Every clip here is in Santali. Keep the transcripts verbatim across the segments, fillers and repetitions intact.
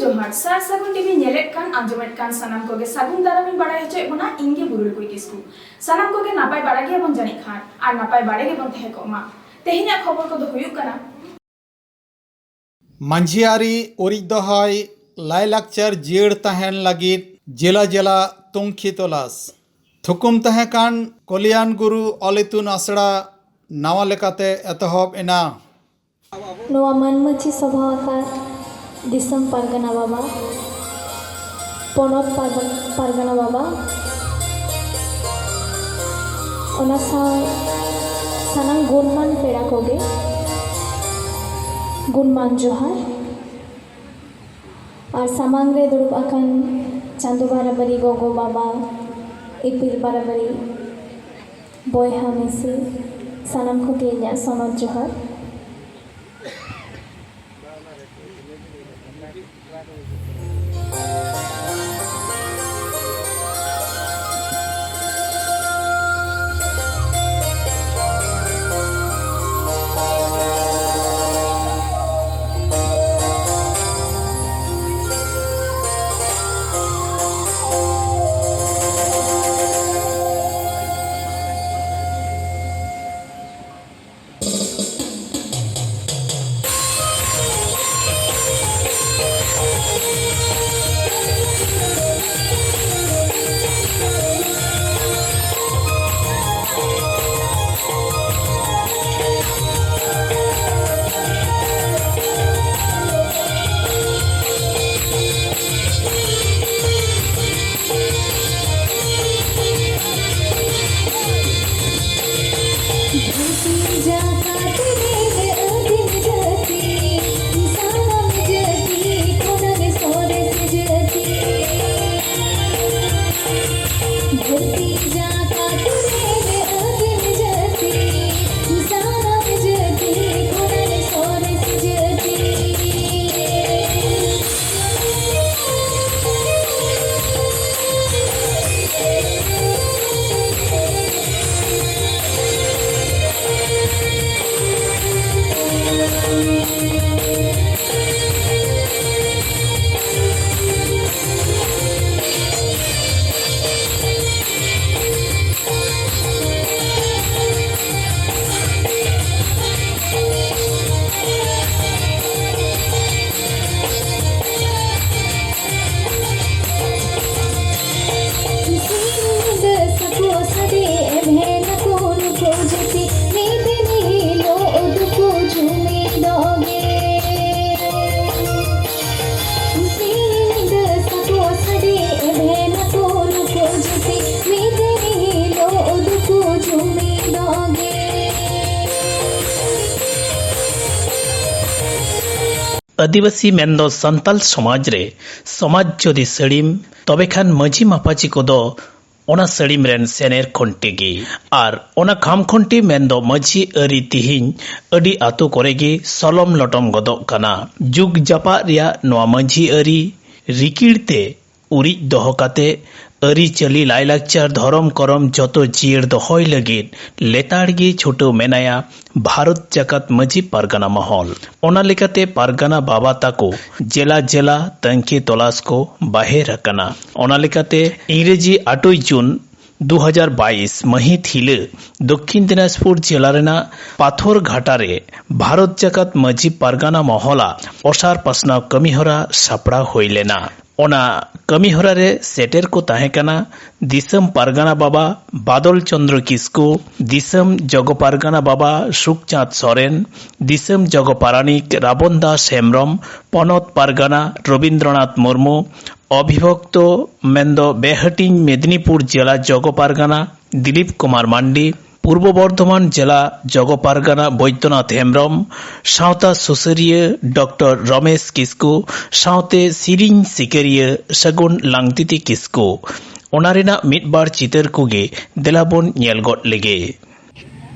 ᱡᱚᱦᱟᱨ, ᱥᱟᱨ ᱥᱟᱹᱜᱩᱱ ᱴᱤᱵᱷᱤ ᱧᱮᱞᱮᱫ ᱠᱟᱱ, ᱟᱸᱡᱚᱢᱮᱫ ᱠᱟᱱ ᱥᱟᱱᱟᱢ ᱠᱚᱜᱮ ᱥᱟᱹᱜᱩᱱ ᱫᱟᱨᱟᱢ ᱤᱧ ᱵᱟᱲᱟᱭ ᱦᱚᱪᱚᱭᱮᱫ ᱵᱚᱱᱟ᱾ ᱤᱧ ᱜᱮ ᱵᱩᱨᱩᱞ ᱠᱩᱲᱤ ᱠᱤᱥᱠᱩ᱾ ᱥᱟᱱᱟᱢ ᱠᱚᱜᱮ ᱱᱟᱯᱟᱭ ᱵᱟᱲᱟ ᱜᱮᱭᱟᱵᱚᱱ ᱡᱟᱹᱱᱤᱡ ᱠᱷᱟᱱ, ᱟᱨ ᱱᱟᱯᱟᱭ ᱵᱟᱲᱟ ᱜᱮᱵᱚᱱ ᱛᱟᱦᱮᱸ ᱠᱚᱜ ᱢᱟ᱾ ᱛᱮᱦᱮᱧᱟᱜ ᱠᱷᱚᱵᱚᱨ ᱠᱚᱫᱚ ᱦᱩᱭᱩᱜ ᱠᱟᱱᱟ᱾ ᱢᱟᱹᱡᱷᱤ ᱟᱹᱨᱤ ᱩᱨᱤᱡ ᱫᱚᱦᱚᱭ, ᱞᱟᱭᱼᱞᱟᱠᱪᱟᱨ ᱡᱤᱭᱟᱹᱲ ᱛᱟᱦᱮᱱ ᱞᱟᱹᱜᱤᱫ ᱡᱮᱞᱟ ᱡᱮᱞᱟ ᱛᱩᱝᱠᱷᱤ ᱛᱚᱞᱟᱥ᱾ ᱛᱷᱩᱠᱩᱢ ᱛᱟᱦᱮᱸ ᱠᱟᱱ ᱠᱚᱞᱭᱟᱱ ᱜᱩᱨᱩ ᱚᱞ ᱤᱛᱩᱱ ᱟᱥᱲᱟ ᱱᱟᱣᱟ ᱞᱮᱠᱟᱛᱮ ᱮᱛᱚᱦᱚᱵ ᱮᱱᱟ᱾ ᱱᱚᱣᱟ ᱢᱟᱹᱱ ᱢᱟᱹᱪᱷᱤ ᱥᱚᱵᱷᱟ ᱟᱠᱟᱫ ᱫᱤᱥᱚᱢ ᱯᱟᱨᱜᱟᱱᱟ ᱵᱟᱵᱟ, ᱯᱚᱱᱚᱛ ᱯᱟᱨᱜᱟᱱᱟ ᱵᱟᱵᱟ, ᱚᱱᱟ ᱥᱟᱶ ᱥᱟᱱᱟᱢ ᱜᱩᱱᱢᱟᱱ ᱯᱮᱲᱟ ᱠᱚᱜᱮ ᱜᱩᱱᱢᱟᱱ ᱡᱚᱦᱟᱨ᱾ ᱟᱨ ᱥᱟᱢᱟᱝ ᱨᱮ ᱫᱩᱲᱩᱵ ᱟᱠᱟᱱ ᱪᱟᱸᱫᱚ ᱵᱟᱨᱟᱵᱟᱨᱤ ᱜᱚᱜᱚ ᱵᱟᱵᱟ, ᱤᱯᱤᱞ ᱵᱟᱨᱟᱵᱟᱨᱤ ᱵᱚᱭᱦᱟ ᱢᱤᱥᱤ, ᱥᱟᱱᱟᱢ ᱠᱚᱜᱮ ᱤᱧᱟᱹᱜ ᱥᱚᱱᱚᱛ ᱡᱚᱦᱟᱨ᱾ ᱟᱹᱫᱤᱵᱟᱹᱥᱤ ᱢᱮᱱᱫᱚ ᱥᱟᱱᱛᱟᱞ ᱥᱚᱢᱟᱡᱽ ᱨᱮ ᱥᱚᱢᱟᱡᱽ ᱡᱩᱫᱤ ᱥᱟᱹᱲᱤᱢ, ᱛᱚᱵᱮ ᱠᱷᱟᱱ ᱢᱟᱹᱡᱷᱤ ᱢᱟᱯᱟᱡᱷᱤ ᱠᱚᱫᱚ ᱚᱱᱟ ᱥᱟᱹᱲᱤᱢ ᱨᱮᱱ ᱥᱮᱱᱮᱨ ᱠᱷᱩᱱᱴᱤ ᱜᱮ᱾ ᱟᱨ ᱚᱱᱟ ᱠᱷᱟᱢ ᱠᱷᱩᱱᱴᱤ ᱢᱮᱱᱫᱚ ᱢᱟᱹᱡᱷᱤ ᱟᱹᱨᱤ ᱛᱤᱦᱤᱧ ᱟᱹᱰᱤ ᱟᱛᱳ ᱠᱚᱨᱮ ᱜᱮ ᱥᱚᱞᱚᱢ ᱞᱚᱴᱚᱢ ᱜᱚᱫᱚᱜ ᱠᱟᱱᱟ᱾ ᱡᱩᱜᱽ ᱡᱟᱯᱟᱜ ᱨᱮᱭᱟᱜ ᱱᱚᱣᱟ ᱢᱟᱹᱡᱷᱤ ᱟᱹᱨᱤ ᱨᱤᱠᱤᱲ ᱛᱮ ᱩᱨᱤᱡ ᱫᱚᱦᱚ ᱠᱟᱛᱮ ᱟᱹᱨᱤᱪᱟᱹᱞᱤ, ᱞᱟᱭᱞᱟᱠᱪᱟᱨ, ᱫᱷᱚᱨᱚᱢ ᱠᱚᱨᱚᱢ ᱡᱚᱛᱚ ᱡᱤᱭᱟᱹᱲ ᱫᱚᱦᱚᱭ ᱞᱟᱹᱜᱤᱫ ᱞᱮᱛᱟᱲ ᱜᱮ ᱪᱷᱩᱴᱟᱹᱣ ᱢᱮᱱᱟᱭᱟ ᱵᱷᱟᱨᱚᱛ ᱡᱟᱠᱟᱛ ᱢᱟᱹᱡᱷᱤ ᱯᱟᱨᱜᱟᱱᱟ ᱢᱚᱦᱚᱞ᱾ ᱚᱱᱟ ᱞᱮᱠᱟᱛᱮ ᱯᱟᱨᱜᱟᱱᱟ ᱵᱟᱵᱟ ᱛᱟᱠᱚ ᱡᱮᱞᱟ ᱡᱮᱞᱟ ᱛᱟᱹᱝᱠᱷᱤ ᱛᱚᱞᱟᱥ ᱠᱚ ᱵᱟᱦᱮᱨ ᱟᱠᱟᱱᱟ᱾ ᱚᱱᱟ ᱞᱮᱠᱟᱛᱮ ᱤᱝᱨᱮᱡᱤ ᱟᱴᱳᱭ ᱡᱩᱱ ᱫᱩ ᱦᱟᱡᱟᱨ ᱵᱟᱭᱤᱥ ᱢᱟᱹᱦᱤᱛ ᱦᱤᱞᱟᱹ ᱫᱚᱠᱠᱷᱤᱱ ᱫᱤᱱᱟᱡᱽᱯᱩᱨ ᱡᱮᱞᱟ ᱨᱮᱱᱟᱜ ᱯᱟᱛᱷᱚᱨ ᱜᱷᱟᱴᱟ ᱨᱮ ᱵᱷᱟᱨᱚᱛ ᱡᱟᱠᱟᱛ ᱢᱟᱹᱡᱷᱤ ᱯᱟᱨᱜᱟᱱᱟ ᱢᱚᱦᱚᱞᱟᱜ ᱚᱥᱟᱨ ᱯᱟᱥᱱᱟᱣ ᱠᱟᱹᱢᱤᱦᱚᱨᱟ ᱥᱟᱯᱲᱟᱣ ᱦᱩᱭ ᱞᱮᱱᱟ᱾ ᱚᱱᱟ ᱠᱟᱹᱢᱤᱦᱚᱨᱟ ᱨᱮ ᱥᱮᱴᱮᱨ ᱠᱚ ᱛᱟᱦᱮᱸ ᱠᱟᱱᱟ ᱫᱤᱥᱚᱢ ᱯᱟᱨᱜᱟᱱᱟ ᱵᱟᱵᱟ ᱵᱟᱫᱚᱞ ᱪᱚᱸᱫᱽᱨᱚ ᱠᱤᱥᱠᱩ, ᱫᱤᱥᱚᱢ ᱡᱚᱜᱚ ᱯᱟᱨᱜᱟᱱᱟ ᱵᱟᱵᱟ ᱥᱩᱠᱪᱟᱸᱫᱽ ᱥᱚᱨᱮᱱ, ᱫᱤᱥᱚᱢ ᱡᱚᱜᱚ ᱯᱟᱨᱟᱱᱤᱠ ᱨᱟᱵᱚᱱ ᱫᱟᱥ ᱦᱮᱢᱵᱽᱨᱚᱢ, ᱯᱚᱱᱚᱛ ᱯᱟᱨᱜᱟᱱᱟ ᱨᱚᱵᱤᱱᱫᱨᱚᱱᱟᱛᱷ ᱢᱩᱨᱢᱩ, ᱚᱵᱷᱤᱵᱷᱚᱠᱛᱚ ᱢᱮᱱᱫᱚ ᱵᱮᱦᱟᱹᱴᱤᱧ ᱢᱮᱫᱽᱱᱤᱯᱩᱨ ᱡᱮᱞᱟ ᱡᱚᱜᱚ ᱯᱟᱨᱜᱟᱱᱟ ᱫᱤᱞᱤᱯ ᱠᱩᱢᱟᱨ ᱢᱟᱱᱰᱤ, ᱯᱩᱨᱵᱚ ᱵᱚᱨᱫᱷᱚᱢᱟᱱ ᱡᱮᱞᱟ ᱡᱚᱜᱚ ᱯᱟᱨᱜᱟᱱᱟ ᱵᱳᱭᱫᱚᱱᱟᱛᱷ ᱦᱮᱢᱵᱽᱨᱚᱢ, ᱥᱟᱶᱛᱟ ᱥᱩᱥᱟᱹᱨᱤᱭᱟᱹ ᱰᱚᱠᱴᱚᱨ ᱨᱚᱢᱮᱥ ᱠᱤᱥᱠᱩ, ᱥᱟᱶᱛᱮ ᱥᱤᱨᱤᱧ ᱥᱤᱠᱟᱹᱨᱤᱭᱟᱹ ᱥᱟᱹᱜᱩᱱ ᱞᱟᱝᱛᱤᱛᱤ ᱠᱤᱥᱠᱩ᱾ ᱚᱱᱟ ᱨᱮᱱᱟᱜ ᱢᱤᱫ ᱵᱟᱨ ᱪᱤᱛᱟᱹᱨ ᱠᱚᱜᱮ ᱫᱮᱞᱟ ᱵᱚᱱ ᱧᱮᱞ ᱜᱚᱫ ᱞᱮᱜᱮ᱾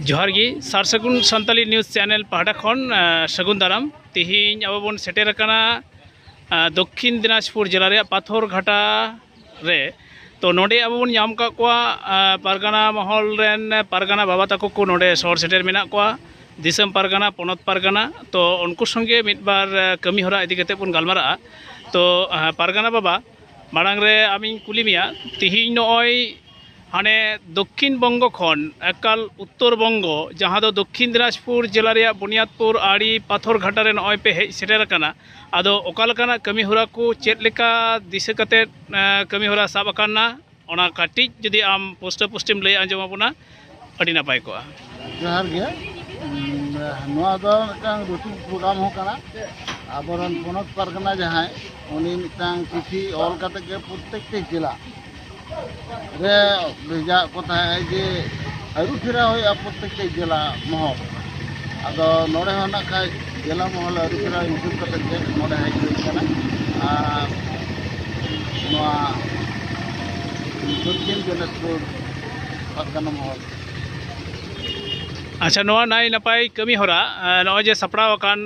ᱡᱚᱦᱟᱨ ᱜᱮ, ᱥᱟᱨ ᱥᱟᱹᱜᱩᱱ ᱥᱟᱱᱛᱟᱞᱤ ᱱᱤᱭᱩᱡᱽ ᱪᱮᱱᱮᱞ ᱯᱟᱦᱴᱟ ᱠᱷᱚᱱ, ᱟᱸ, ᱥᱟᱹᱜᱩᱱ ᱫᱟᱨᱟᱢ᱾ ᱛᱮᱦᱮᱧ ᱟᱵᱚ ᱵᱚᱱ ᱥᱮᱴᱮᱨ ᱟᱠᱟᱱᱟ, ᱟᱸ, ᱫᱚᱠᱠᱷᱤᱱ ᱫᱤᱱᱟᱡᱽᱯᱩᱨ ᱡᱮᱞᱟ ᱨᱮᱭᱟᱜ ᱯᱟᱛᱷᱚᱨ ᱜᱷᱟᱴᱟ ᱨᱮ᱾ ᱛᱚ, ᱱᱚᱰᱮ ᱟᱵᱚ ᱵᱚᱱ ᱧᱟᱢ ᱟᱠᱟᱫ ᱠᱚᱣᱟ, ᱟᱸ, ᱯᱟᱨᱜᱟᱱᱟ ᱢᱚᱦᱚᱞ ᱨᱮᱱ ᱯᱟᱨᱜᱟᱱᱟ ᱵᱟᱵᱟ ᱛᱟᱠᱚ ᱠᱚ ᱱᱚᱰᱮ ᱥᱚᱦᱚᱨ ᱥᱮᱴᱮᱨ ᱢᱮᱱᱟᱜ ᱠᱚᱣᱟ, ᱫᱤᱥᱚᱢ ᱯᱟᱨᱜᱟᱱᱟ, ᱯᱚᱱᱚᱛ ᱯᱟᱨᱜᱟᱱᱟ᱾ ᱛᱚ, ᱩᱱᱠᱩ ᱥᱚᱸᱜᱮ ᱢᱤᱫ ᱵᱟᱨ, ᱟᱸ, ᱠᱟᱹᱢᱤ ᱦᱚᱨᱟ ᱤᱫᱤ ᱠᱟᱛᱮ ᱵᱚᱱ ᱜᱟᱞᱢᱟᱨᱟᱜᱼᱟ᱾ ᱛᱚ, ᱟᱸ, ᱯᱟᱨᱜᱟᱱᱟ ᱵᱟᱵᱟ, ᱢᱟᱲᱟᱝ ᱨᱮ ᱟᱢᱤᱧ ᱠᱩᱞᱤ ᱢᱮᱭᱟ, ᱛᱤᱦᱤᱧ ᱱᱚᱜᱼᱚᱭ ᱦᱟᱱᱮ ᱫᱚᱠᱠᱷᱤᱱ ᱵᱚᱝᱜᱚ ᱠᱷᱚᱱ ᱮᱠᱟᱞ ᱩᱛᱛᱚᱨ ᱵᱚᱝᱜᱚ, ᱡᱟᱦᱟᱸ ᱫᱚ ᱫᱚᱠᱠᱷᱤᱱ ᱫᱤᱱᱟᱡᱽᱯᱩᱨ ᱡᱮᱞᱟ ᱨᱮᱭᱟᱜ ᱵᱩᱱᱤᱭᱟᱫᱽᱯᱩᱨ ᱟᱲᱤ ᱯᱟᱛᱷᱚᱨ ᱜᱷᱟᱴᱟ ᱨᱮ ᱱᱚᱜᱼᱚᱭ ᱯᱮ ᱦᱮᱡ ᱥᱮᱴᱮᱨ ᱟᱠᱟᱱᱟ, ᱟᱫᱚ ᱚᱠᱟ ᱞᱮᱠᱟᱱᱟᱜ ᱠᱟᱹᱢᱤ ᱦᱚᱨᱟ ᱠᱚ ᱪᱮᱫ ᱞᱮᱠᱟ ᱫᱤᱥᱟᱹ ᱠᱟᱛᱮᱫ, ᱮᱸ, ᱠᱟᱹᱢᱤ ᱦᱚᱨᱟ ᱥᱟᱵ ᱟᱠᱟᱱᱟ, ᱚᱱᱟ ᱠᱟᱹᱴᱤᱡ ᱡᱩᱫᱤ ᱟᱢ ᱯᱩᱥᱴᱟᱹ ᱯᱩᱥᱴᱤᱢ ᱞᱟᱹᱭ ᱟᱸᱡᱚᱢ ᱟᱵᱚᱱᱟ, ᱟᱹᱰᱤ ᱱᱟᱯᱟᱭ ᱠᱚᱜᱼᱟ᱾ ᱡᱚᱦᱟᱨ ᱜᱮ᱾ ᱩᱸ, ᱱᱚᱣᱟ ᱫᱚ ᱢᱤᱫᱴᱟᱝ ᱨᱩᱴᱤᱱ ᱯᱨᱳᱜᱨᱟᱢ ᱦᱚᱸ ᱠᱟᱱᱟ᱾ ᱟᱵᱚᱨᱮᱱ ᱯᱚᱱᱚᱛ ᱯᱟᱨᱜᱟᱱᱟ ᱡᱟᱦᱟᱸᱭ, ᱩᱱᱤ ᱢᱤᱫᱴᱟᱝ ᱪᱤᱴᱷᱤ ᱚᱞ ᱠᱟᱛᱮ ᱜᱮ ᱯᱨᱚᱛᱛᱮᱠᱴᱤ ᱡᱮᱞᱟ ᱨᱮ ᱵᱷᱮᱡᱟ ᱠᱚ ᱛᱟᱦᱮᱸᱫ ᱡᱮ ᱟᱹᱨᱩ ᱯᱷᱮᱨᱟᱣ ᱦᱩᱭᱩᱜᱼᱟ ᱯᱨᱚᱛᱛᱮᱠᱴᱤ ᱡᱮᱞᱟ ᱢᱚᱦᱚᱞ᱾ ᱟᱫᱚ ᱱᱚᱰᱮ ᱦᱚᱸ ᱱᱟᱜ ᱠᱷᱟᱡ ᱡᱮᱞᱟ ᱢᱚᱦᱚᱞ ᱟᱹᱨᱩ ᱯᱷᱮᱨᱟᱣ ᱧᱩᱛᱩᱢ ᱠᱟᱛᱮ ᱜᱮ ᱱᱚᱰᱮ ᱦᱮᱡ ᱦᱩᱭ ᱠᱟᱱᱟ᱾ ᱟᱨ ᱱᱚᱣᱟ ᱫᱚᱠᱠᱷᱤᱱ ᱫᱤᱱᱟᱡᱽᱯᱩᱨ ᱯᱟᱨᱜᱟᱱᱟ ᱢᱚᱦᱚᱞ᱾ ᱟᱪᱪᱷᱟ, ᱱᱚᱣᱟ ᱱᱟᱭ ᱱᱟᱯᱟᱭ ᱠᱟᱹᱢᱤ ᱦᱚᱨᱟ, ᱮ, ᱱᱚᱜᱼᱚᱭ ᱡᱮ ᱥᱟᱯᱲᱟᱣ ᱟᱠᱟᱱ,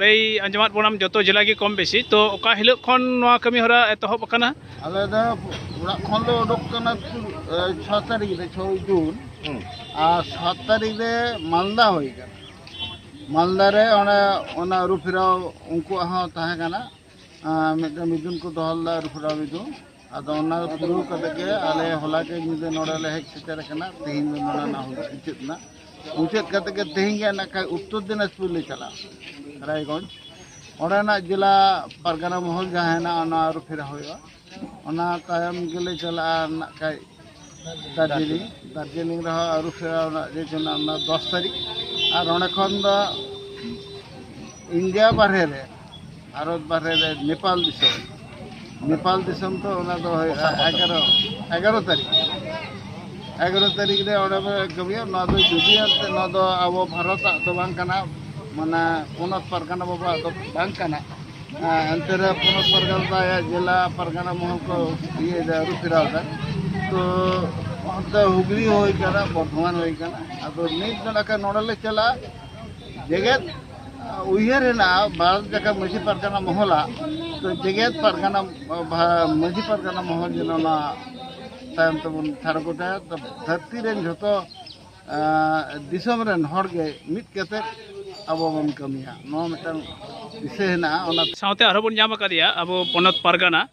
ᱞᱟᱹᱭ ᱟᱸᱡᱚᱢᱟᱫ ᱵᱚᱱᱟᱢ ᱡᱚᱛᱚ ᱡᱮᱞᱟ ᱜᱮ ᱠᱚᱢ ᱵᱮᱥᱤ, ᱛᱚ ᱚᱠᱟ ᱦᱤᱞᱳᱜ ᱠᱷᱚᱱ ᱱᱚᱣᱟ ᱠᱟᱹᱢᱤ ᱦᱚᱨᱟ ᱮᱛᱚᱦᱚᱵ ᱟᱠᱟᱱᱟ? ᱟᱞᱮ ᱫᱚ ᱚᱲᱟᱜ ᱠᱷᱚᱱ ᱞᱮ ᱩᱰᱩᱠ ᱠᱟᱱᱟ, ᱮ, ᱪᱷᱚ ᱛᱟᱹᱨᱤᱠᱷ ᱨᱮ, ᱪᱷᱚᱭ ᱡᱩᱱ᱾ ᱦᱩᱸ᱾ ᱟᱨ ᱥᱟᱛ ᱛᱟᱹᱨᱤᱠᱷ ᱨᱮ ᱢᱟᱞᱫᱟ ᱦᱩᱭ ᱠᱟᱱᱟ᱾ ᱢᱟᱞᱫᱟ ᱨᱮ ᱚᱱᱮ ᱚᱱᱟ ᱟᱹᱨᱩ ᱯᱷᱮᱨᱟᱣ ᱩᱱᱠᱩᱣᱟᱜ ᱦᱚᱸ ᱛᱟᱦᱮᱸ ᱠᱟᱱᱟ, ᱟᱨ ᱢᱤᱫᱴᱮᱱ ᱢᱤᱫᱩᱱ ᱠᱚ ᱫᱚᱦᱚ ᱞᱮᱫᱟ, ᱟᱹᱨᱩ ᱯᱷᱮᱨᱟᱣ ᱢᱤᱫᱩᱱ᱾ ᱟᱫᱚ ᱚᱱᱟ ᱯᱩᱨᱟᱹᱣ ᱠᱟᱛᱮ ᱜᱮ ᱟᱞᱮ ᱦᱚᱞᱟ ᱜᱮ ᱧᱤᱫᱟᱹ ᱱᱚᱰᱮ ᱞᱮ ᱦᱮᱡ ᱥᱮᱴᱮᱨ ᱟᱠᱟᱱᱟ᱾ ᱛᱮᱦᱮᱧ ᱫᱚ ᱱᱚᱰᱮᱱᱟᱜ ᱦᱩᱭ ᱢᱩᱪᱟᱹᱫ ᱮᱱᱟ᱾ ᱢᱩᱪᱟᱹᱫ ᱠᱟᱛᱮ ᱜᱮ ᱛᱮᱦᱮᱧ ᱜᱮ ᱱᱟᱜ ᱠᱷᱟᱡ ᱩᱛᱛᱚᱨ ᱫᱤᱱᱟᱡᱽᱯᱩᱨ ᱞᱮ ᱪᱟᱞᱟᱜᱼᱟ, ᱨᱟᱭᱜᱚᱸᱡᱽ᱾ ᱚᱸᱰᱮᱱᱟᱜ ᱡᱮᱞᱟ ᱯᱟᱨᱜᱟᱱᱟ ᱢᱚᱦᱚᱞ ᱡᱟᱦᱟᱸ ᱦᱮᱱᱟᱜᱼᱟ, ᱚᱱᱟ ᱟᱹᱨᱩ ᱯᱷᱮᱨᱟᱣ ᱦᱩᱭᱩᱜᱼᱟ᱾ ᱚᱱᱟ ᱛᱟᱭᱚᱢ ᱜᱮᱞᱮ ᱪᱟᱞᱟᱜᱼᱟ ᱱᱟᱜ ᱠᱷᱟᱡ ᱫᱟᱨᱡᱤᱞᱤᱝ᱾ ᱫᱟᱨᱡᱤᱞᱤᱝ ᱨᱮᱦᱚᱸ ᱟᱹᱨᱩ ᱯᱷᱮᱨᱟᱣ ᱨᱮᱱᱟᱜ ᱡᱮ ᱡᱚᱱᱟ ᱚᱱᱟ ᱫᱚᱥ ᱛᱟᱹᱨᱤᱠᱷ᱾ ᱟᱨ ᱚᱸᱰᱮ ᱠᱷᱚᱱ ᱫᱚ ᱤᱱᱰᱤᱭᱟ ᱵᱟᱨᱦᱮ ᱨᱮ, ᱵᱷᱟᱨᱚᱛ ᱵᱟᱨᱦᱮ ᱨᱮ ᱱᱮᱯᱟᱞ ᱫᱤᱥᱚᱢ, ᱱᱮᱯᱟᱞ ᱫᱤᱥᱚᱢ ᱛᱚ ᱚᱱᱟ ᱫᱚ ᱦᱩᱭᱩᱜᱼᱟ ᱮᱜᱟᱨᱚ, ᱮᱜᱟᱨᱚ ᱛᱟᱹᱨᱤᱠᱷ᱾ ᱮᱜᱟᱨᱚ ᱛᱟᱹᱨᱤᱠᱷ ᱨᱮ ᱚᱸᱰᱮ ᱵᱚ ᱠᱟᱹᱢᱤᱭᱟ᱾ ᱱᱚᱣᱟ ᱫᱚ ᱡᱩᱫᱤ ᱮᱱᱛᱮ ᱱᱚᱣᱟ ᱫᱚ ᱟᱵᱚ ᱵᱷᱟᱨᱚᱛᱟᱜ ᱫᱚ ᱵᱟᱝ ᱠᱟᱱᱟ, ᱢᱟᱱᱮ ᱯᱚᱱᱚᱛ ᱯᱟᱨᱜᱟᱱᱟ ᱵᱟᱵᱟᱣᱟᱜ ᱫᱚ ᱵᱟᱝ ᱠᱟᱱᱟ᱾ ᱦᱮᱸ, ᱮᱱᱛᱮ ᱨᱮᱦᱚᱸ ᱯᱚᱱᱚᱛ ᱯᱟᱨᱜᱟᱱᱟ ᱫᱚ ᱟᱭᱟᱜ ᱡᱮᱞᱟ ᱯᱟᱨᱜᱟᱱᱟ ᱢᱚᱦᱚᱞ ᱠᱚ ᱤᱭᱟᱹᱭᱮᱫᱟ, ᱟᱹᱨᱩ ᱯᱷᱮᱨᱟᱣ ᱮᱫᱟ᱾ ᱛᱚ ᱚᱱᱛᱮ ᱦᱩᱜᱽᱞᱤ ᱦᱚᱸ ᱦᱩᱭ ᱠᱟᱱᱟ, ᱵᱚᱨᱫᱷᱚᱢᱟᱱ ᱦᱩᱭ ᱠᱟᱱᱟ᱾ ᱟᱫᱚ ᱱᱤᱛ ᱫᱚ ᱱᱟᱜ ᱠᱷᱟᱱ ᱱᱚᱰᱮ ᱞᱮ ᱪᱟᱞᱟᱜᱼᱟ, ᱡᱮᱜᱮᱛ ᱩᱭᱦᱟᱹᱨ ᱦᱮᱱᱟᱜᱼᱟ ᱵᱷᱟᱨᱚᱛ ᱡᱟᱠᱟᱛ ᱢᱟᱹᱡᱷᱤ ᱯᱟᱨᱜᱟᱱᱟ ᱢᱚᱦᱚᱞᱟᱜ, ᱛᱚ ᱡᱮᱜᱮᱛ ᱯᱟᱨᱜᱟᱱᱟ, ᱵᱷᱟ-, ᱢᱟᱹᱡᱷᱤ ᱯᱟᱨᱜᱟᱱᱟ ᱢᱚᱦᱚᱞ ᱡᱮᱱᱚ ᱚᱱᱟ ᱛᱟᱭᱚᱢ ᱛᱮᱵᱚᱱ ᱴᱷᱟᱲᱚ ᱜᱚᱴᱟᱭᱟ᱾ ᱛᱚ ᱫᱷᱟᱹᱨᱛᱤ ᱨᱮᱱ ᱡᱷᱚᱛᱚ, ᱟᱸ, ᱫᱤᱥᱚᱢ ᱨᱮᱱ ᱦᱚᱲ ᱜᱮ ᱢᱤᱫ ᱠᱟᱛᱮ ᱟᱵᱚ ᱵᱚᱱ ᱠᱟᱹᱢᱤᱭᱟ, ᱱᱚᱣᱟ ᱢᱤᱫᱴᱟᱝ ᱫᱤᱥᱟᱹ ᱦᱮᱱᱟᱜᱼᱟ᱾ ᱚᱱᱟ ᱥᱟᱶᱛᱮ ᱟᱨᱦᱚᱸ ᱵᱚᱱ ᱧᱟᱢ ᱟᱠᱟᱫᱮᱭᱟ ᱟᱵᱚ ᱯᱚᱱᱚᱛ ᱯᱟᱨᱜᱟᱱᱟ,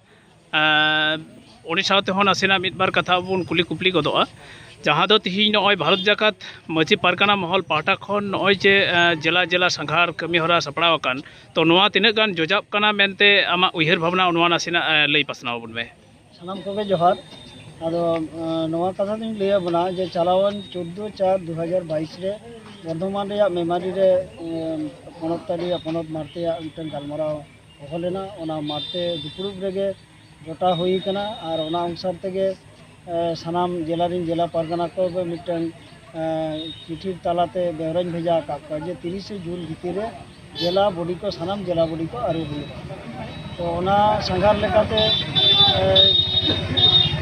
ᱟᱸ, ᱩᱱᱤ ᱥᱟᱶᱛᱮ ᱦᱚᱸ ᱱᱟᱥᱮᱱᱟᱜ ᱢᱤᱫ ᱵᱟᱨ ᱠᱟᱛᱷᱟ ᱵᱚᱱ ᱠᱩᱞᱤ ᱠᱩᱯᱞᱤ ᱜᱚᱫᱚᱜᱼᱟ᱾ ᱡᱟᱦᱟᱸ ᱫᱚ ᱛᱤᱦᱤᱧ ᱱᱚᱜᱼᱚᱭ ᱵᱷᱟᱨᱚᱛ ᱡᱟᱠᱟᱛ ᱢᱟᱹᱡᱷᱤ ᱯᱟᱨᱜᱟᱱᱟ ᱢᱚᱦᱚᱞ ᱯᱟᱦᱴᱟ ᱠᱷᱚᱱ ᱱᱚᱜᱼᱚᱭ ᱡᱮ, ᱟᱸ, ᱡᱮᱞᱟ ᱡᱮᱞᱟ ᱥᱟᱸᱜᱷᱟᱨ ᱠᱟᱹᱢᱤ ᱦᱚᱨᱟ ᱥᱟᱯᱲᱟᱣ ᱟᱠᱟᱱ, ᱛᱚ ᱱᱚᱣᱟ ᱛᱤᱱᱟᱹᱜ ᱜᱟᱱ ᱡᱚᱡᱟᱜ ᱠᱟᱱᱟ ᱢᱮᱱᱛᱮ ᱟᱢᱟᱜ ᱩᱭᱦᱟᱹᱨ ᱵᱷᱟᱵᱽᱱᱟ, ᱱᱚᱣᱟ ᱱᱟᱥᱮᱱᱟᱜ, ᱟᱸ, ᱞᱟᱹᱭ ᱯᱟᱥᱱᱟᱣ ᱟᱵᱚᱱ ᱢᱮ᱾ ᱥᱟᱱᱟᱢ ᱠᱚᱜᱮ ᱡᱚᱦᱟᱨ᱾ ᱟᱫᱚ, ᱟᱸ, ᱱᱚᱣᱟ ᱠᱟᱛᱷᱟ ᱫᱚᱧ ᱞᱟᱹᱭ ᱟᱵᱚᱱᱟ ᱡᱮ ᱪᱟᱞᱟᱣᱮᱱ ᱪᱳᱫᱽᱫᱳ ᱪᱟᱨ ᱫᱩ ᱦᱟᱡᱟᱨ ᱵᱟᱭᱤᱥ ᱨᱮ ᱵᱚᱨᱫᱷᱚᱢᱟᱱ ᱨᱮᱭᱟᱜ ᱢᱮᱢᱟᱨᱤ ᱨᱮ, ᱮᱸ, ᱯᱚᱱᱚᱛ ᱛᱟᱹᱨᱤ ᱨᱮᱭᱟᱜ ᱯᱚᱱᱚᱛ ᱢᱟᱨᱛᱮᱭᱟᱜ ᱢᱤᱫᱴᱟᱝ ᱜᱟᱞᱢᱟᱨᱟᱣ ᱦᱚᱦᱚ ᱞᱮᱱᱟ᱾ ᱚᱱᱟ ᱢᱟᱨᱛᱮ ᱫᱩᱯᱲᱩᱵ ᱨᱮᱜᱮ ᱜᱚᱴᱟ ᱦᱩᱭ ᱠᱟᱱᱟ᱾ ᱟᱨ ᱚᱱᱟ ᱚᱱᱩᱥᱟᱨ ᱛᱮᱜᱮ, ᱮᱸ, ᱥᱟᱱᱟᱢ ᱡᱮᱞᱟ ᱨᱮᱱ ᱡᱮᱞᱟ ᱯᱟᱨᱜᱟᱱᱟ ᱠᱚ ᱢᱤᱫᱴᱟᱝ, ᱮᱸ, ᱪᱤᱴᱷᱤ ᱛᱟᱞᱟᱛᱮ ᱵᱮᱣᱨᱟᱧ ᱵᱷᱮᱡᱟ ᱟᱠᱟᱫ ᱠᱚᱣᱟ ᱡᱮ ᱛᱤᱨᱤᱥᱮ ᱡᱩᱱ ᱵᱷᱤᱛᱤᱨ ᱨᱮ ᱡᱮᱞᱟ ᱵᱚᱰᱤ ᱠᱚ, ᱥᱟᱱᱟᱢ ᱡᱮᱞᱟ ᱵᱚᱰᱤ ᱠᱚ ᱟᱹᱨᱩ ᱦᱩᱭᱩᱜᱼᱟ᱾ ᱛᱚ ᱚᱱᱟ ᱥᱟᱸᱜᱷᱟᱨ ᱞᱮᱠᱟᱛᱮ ᱮ,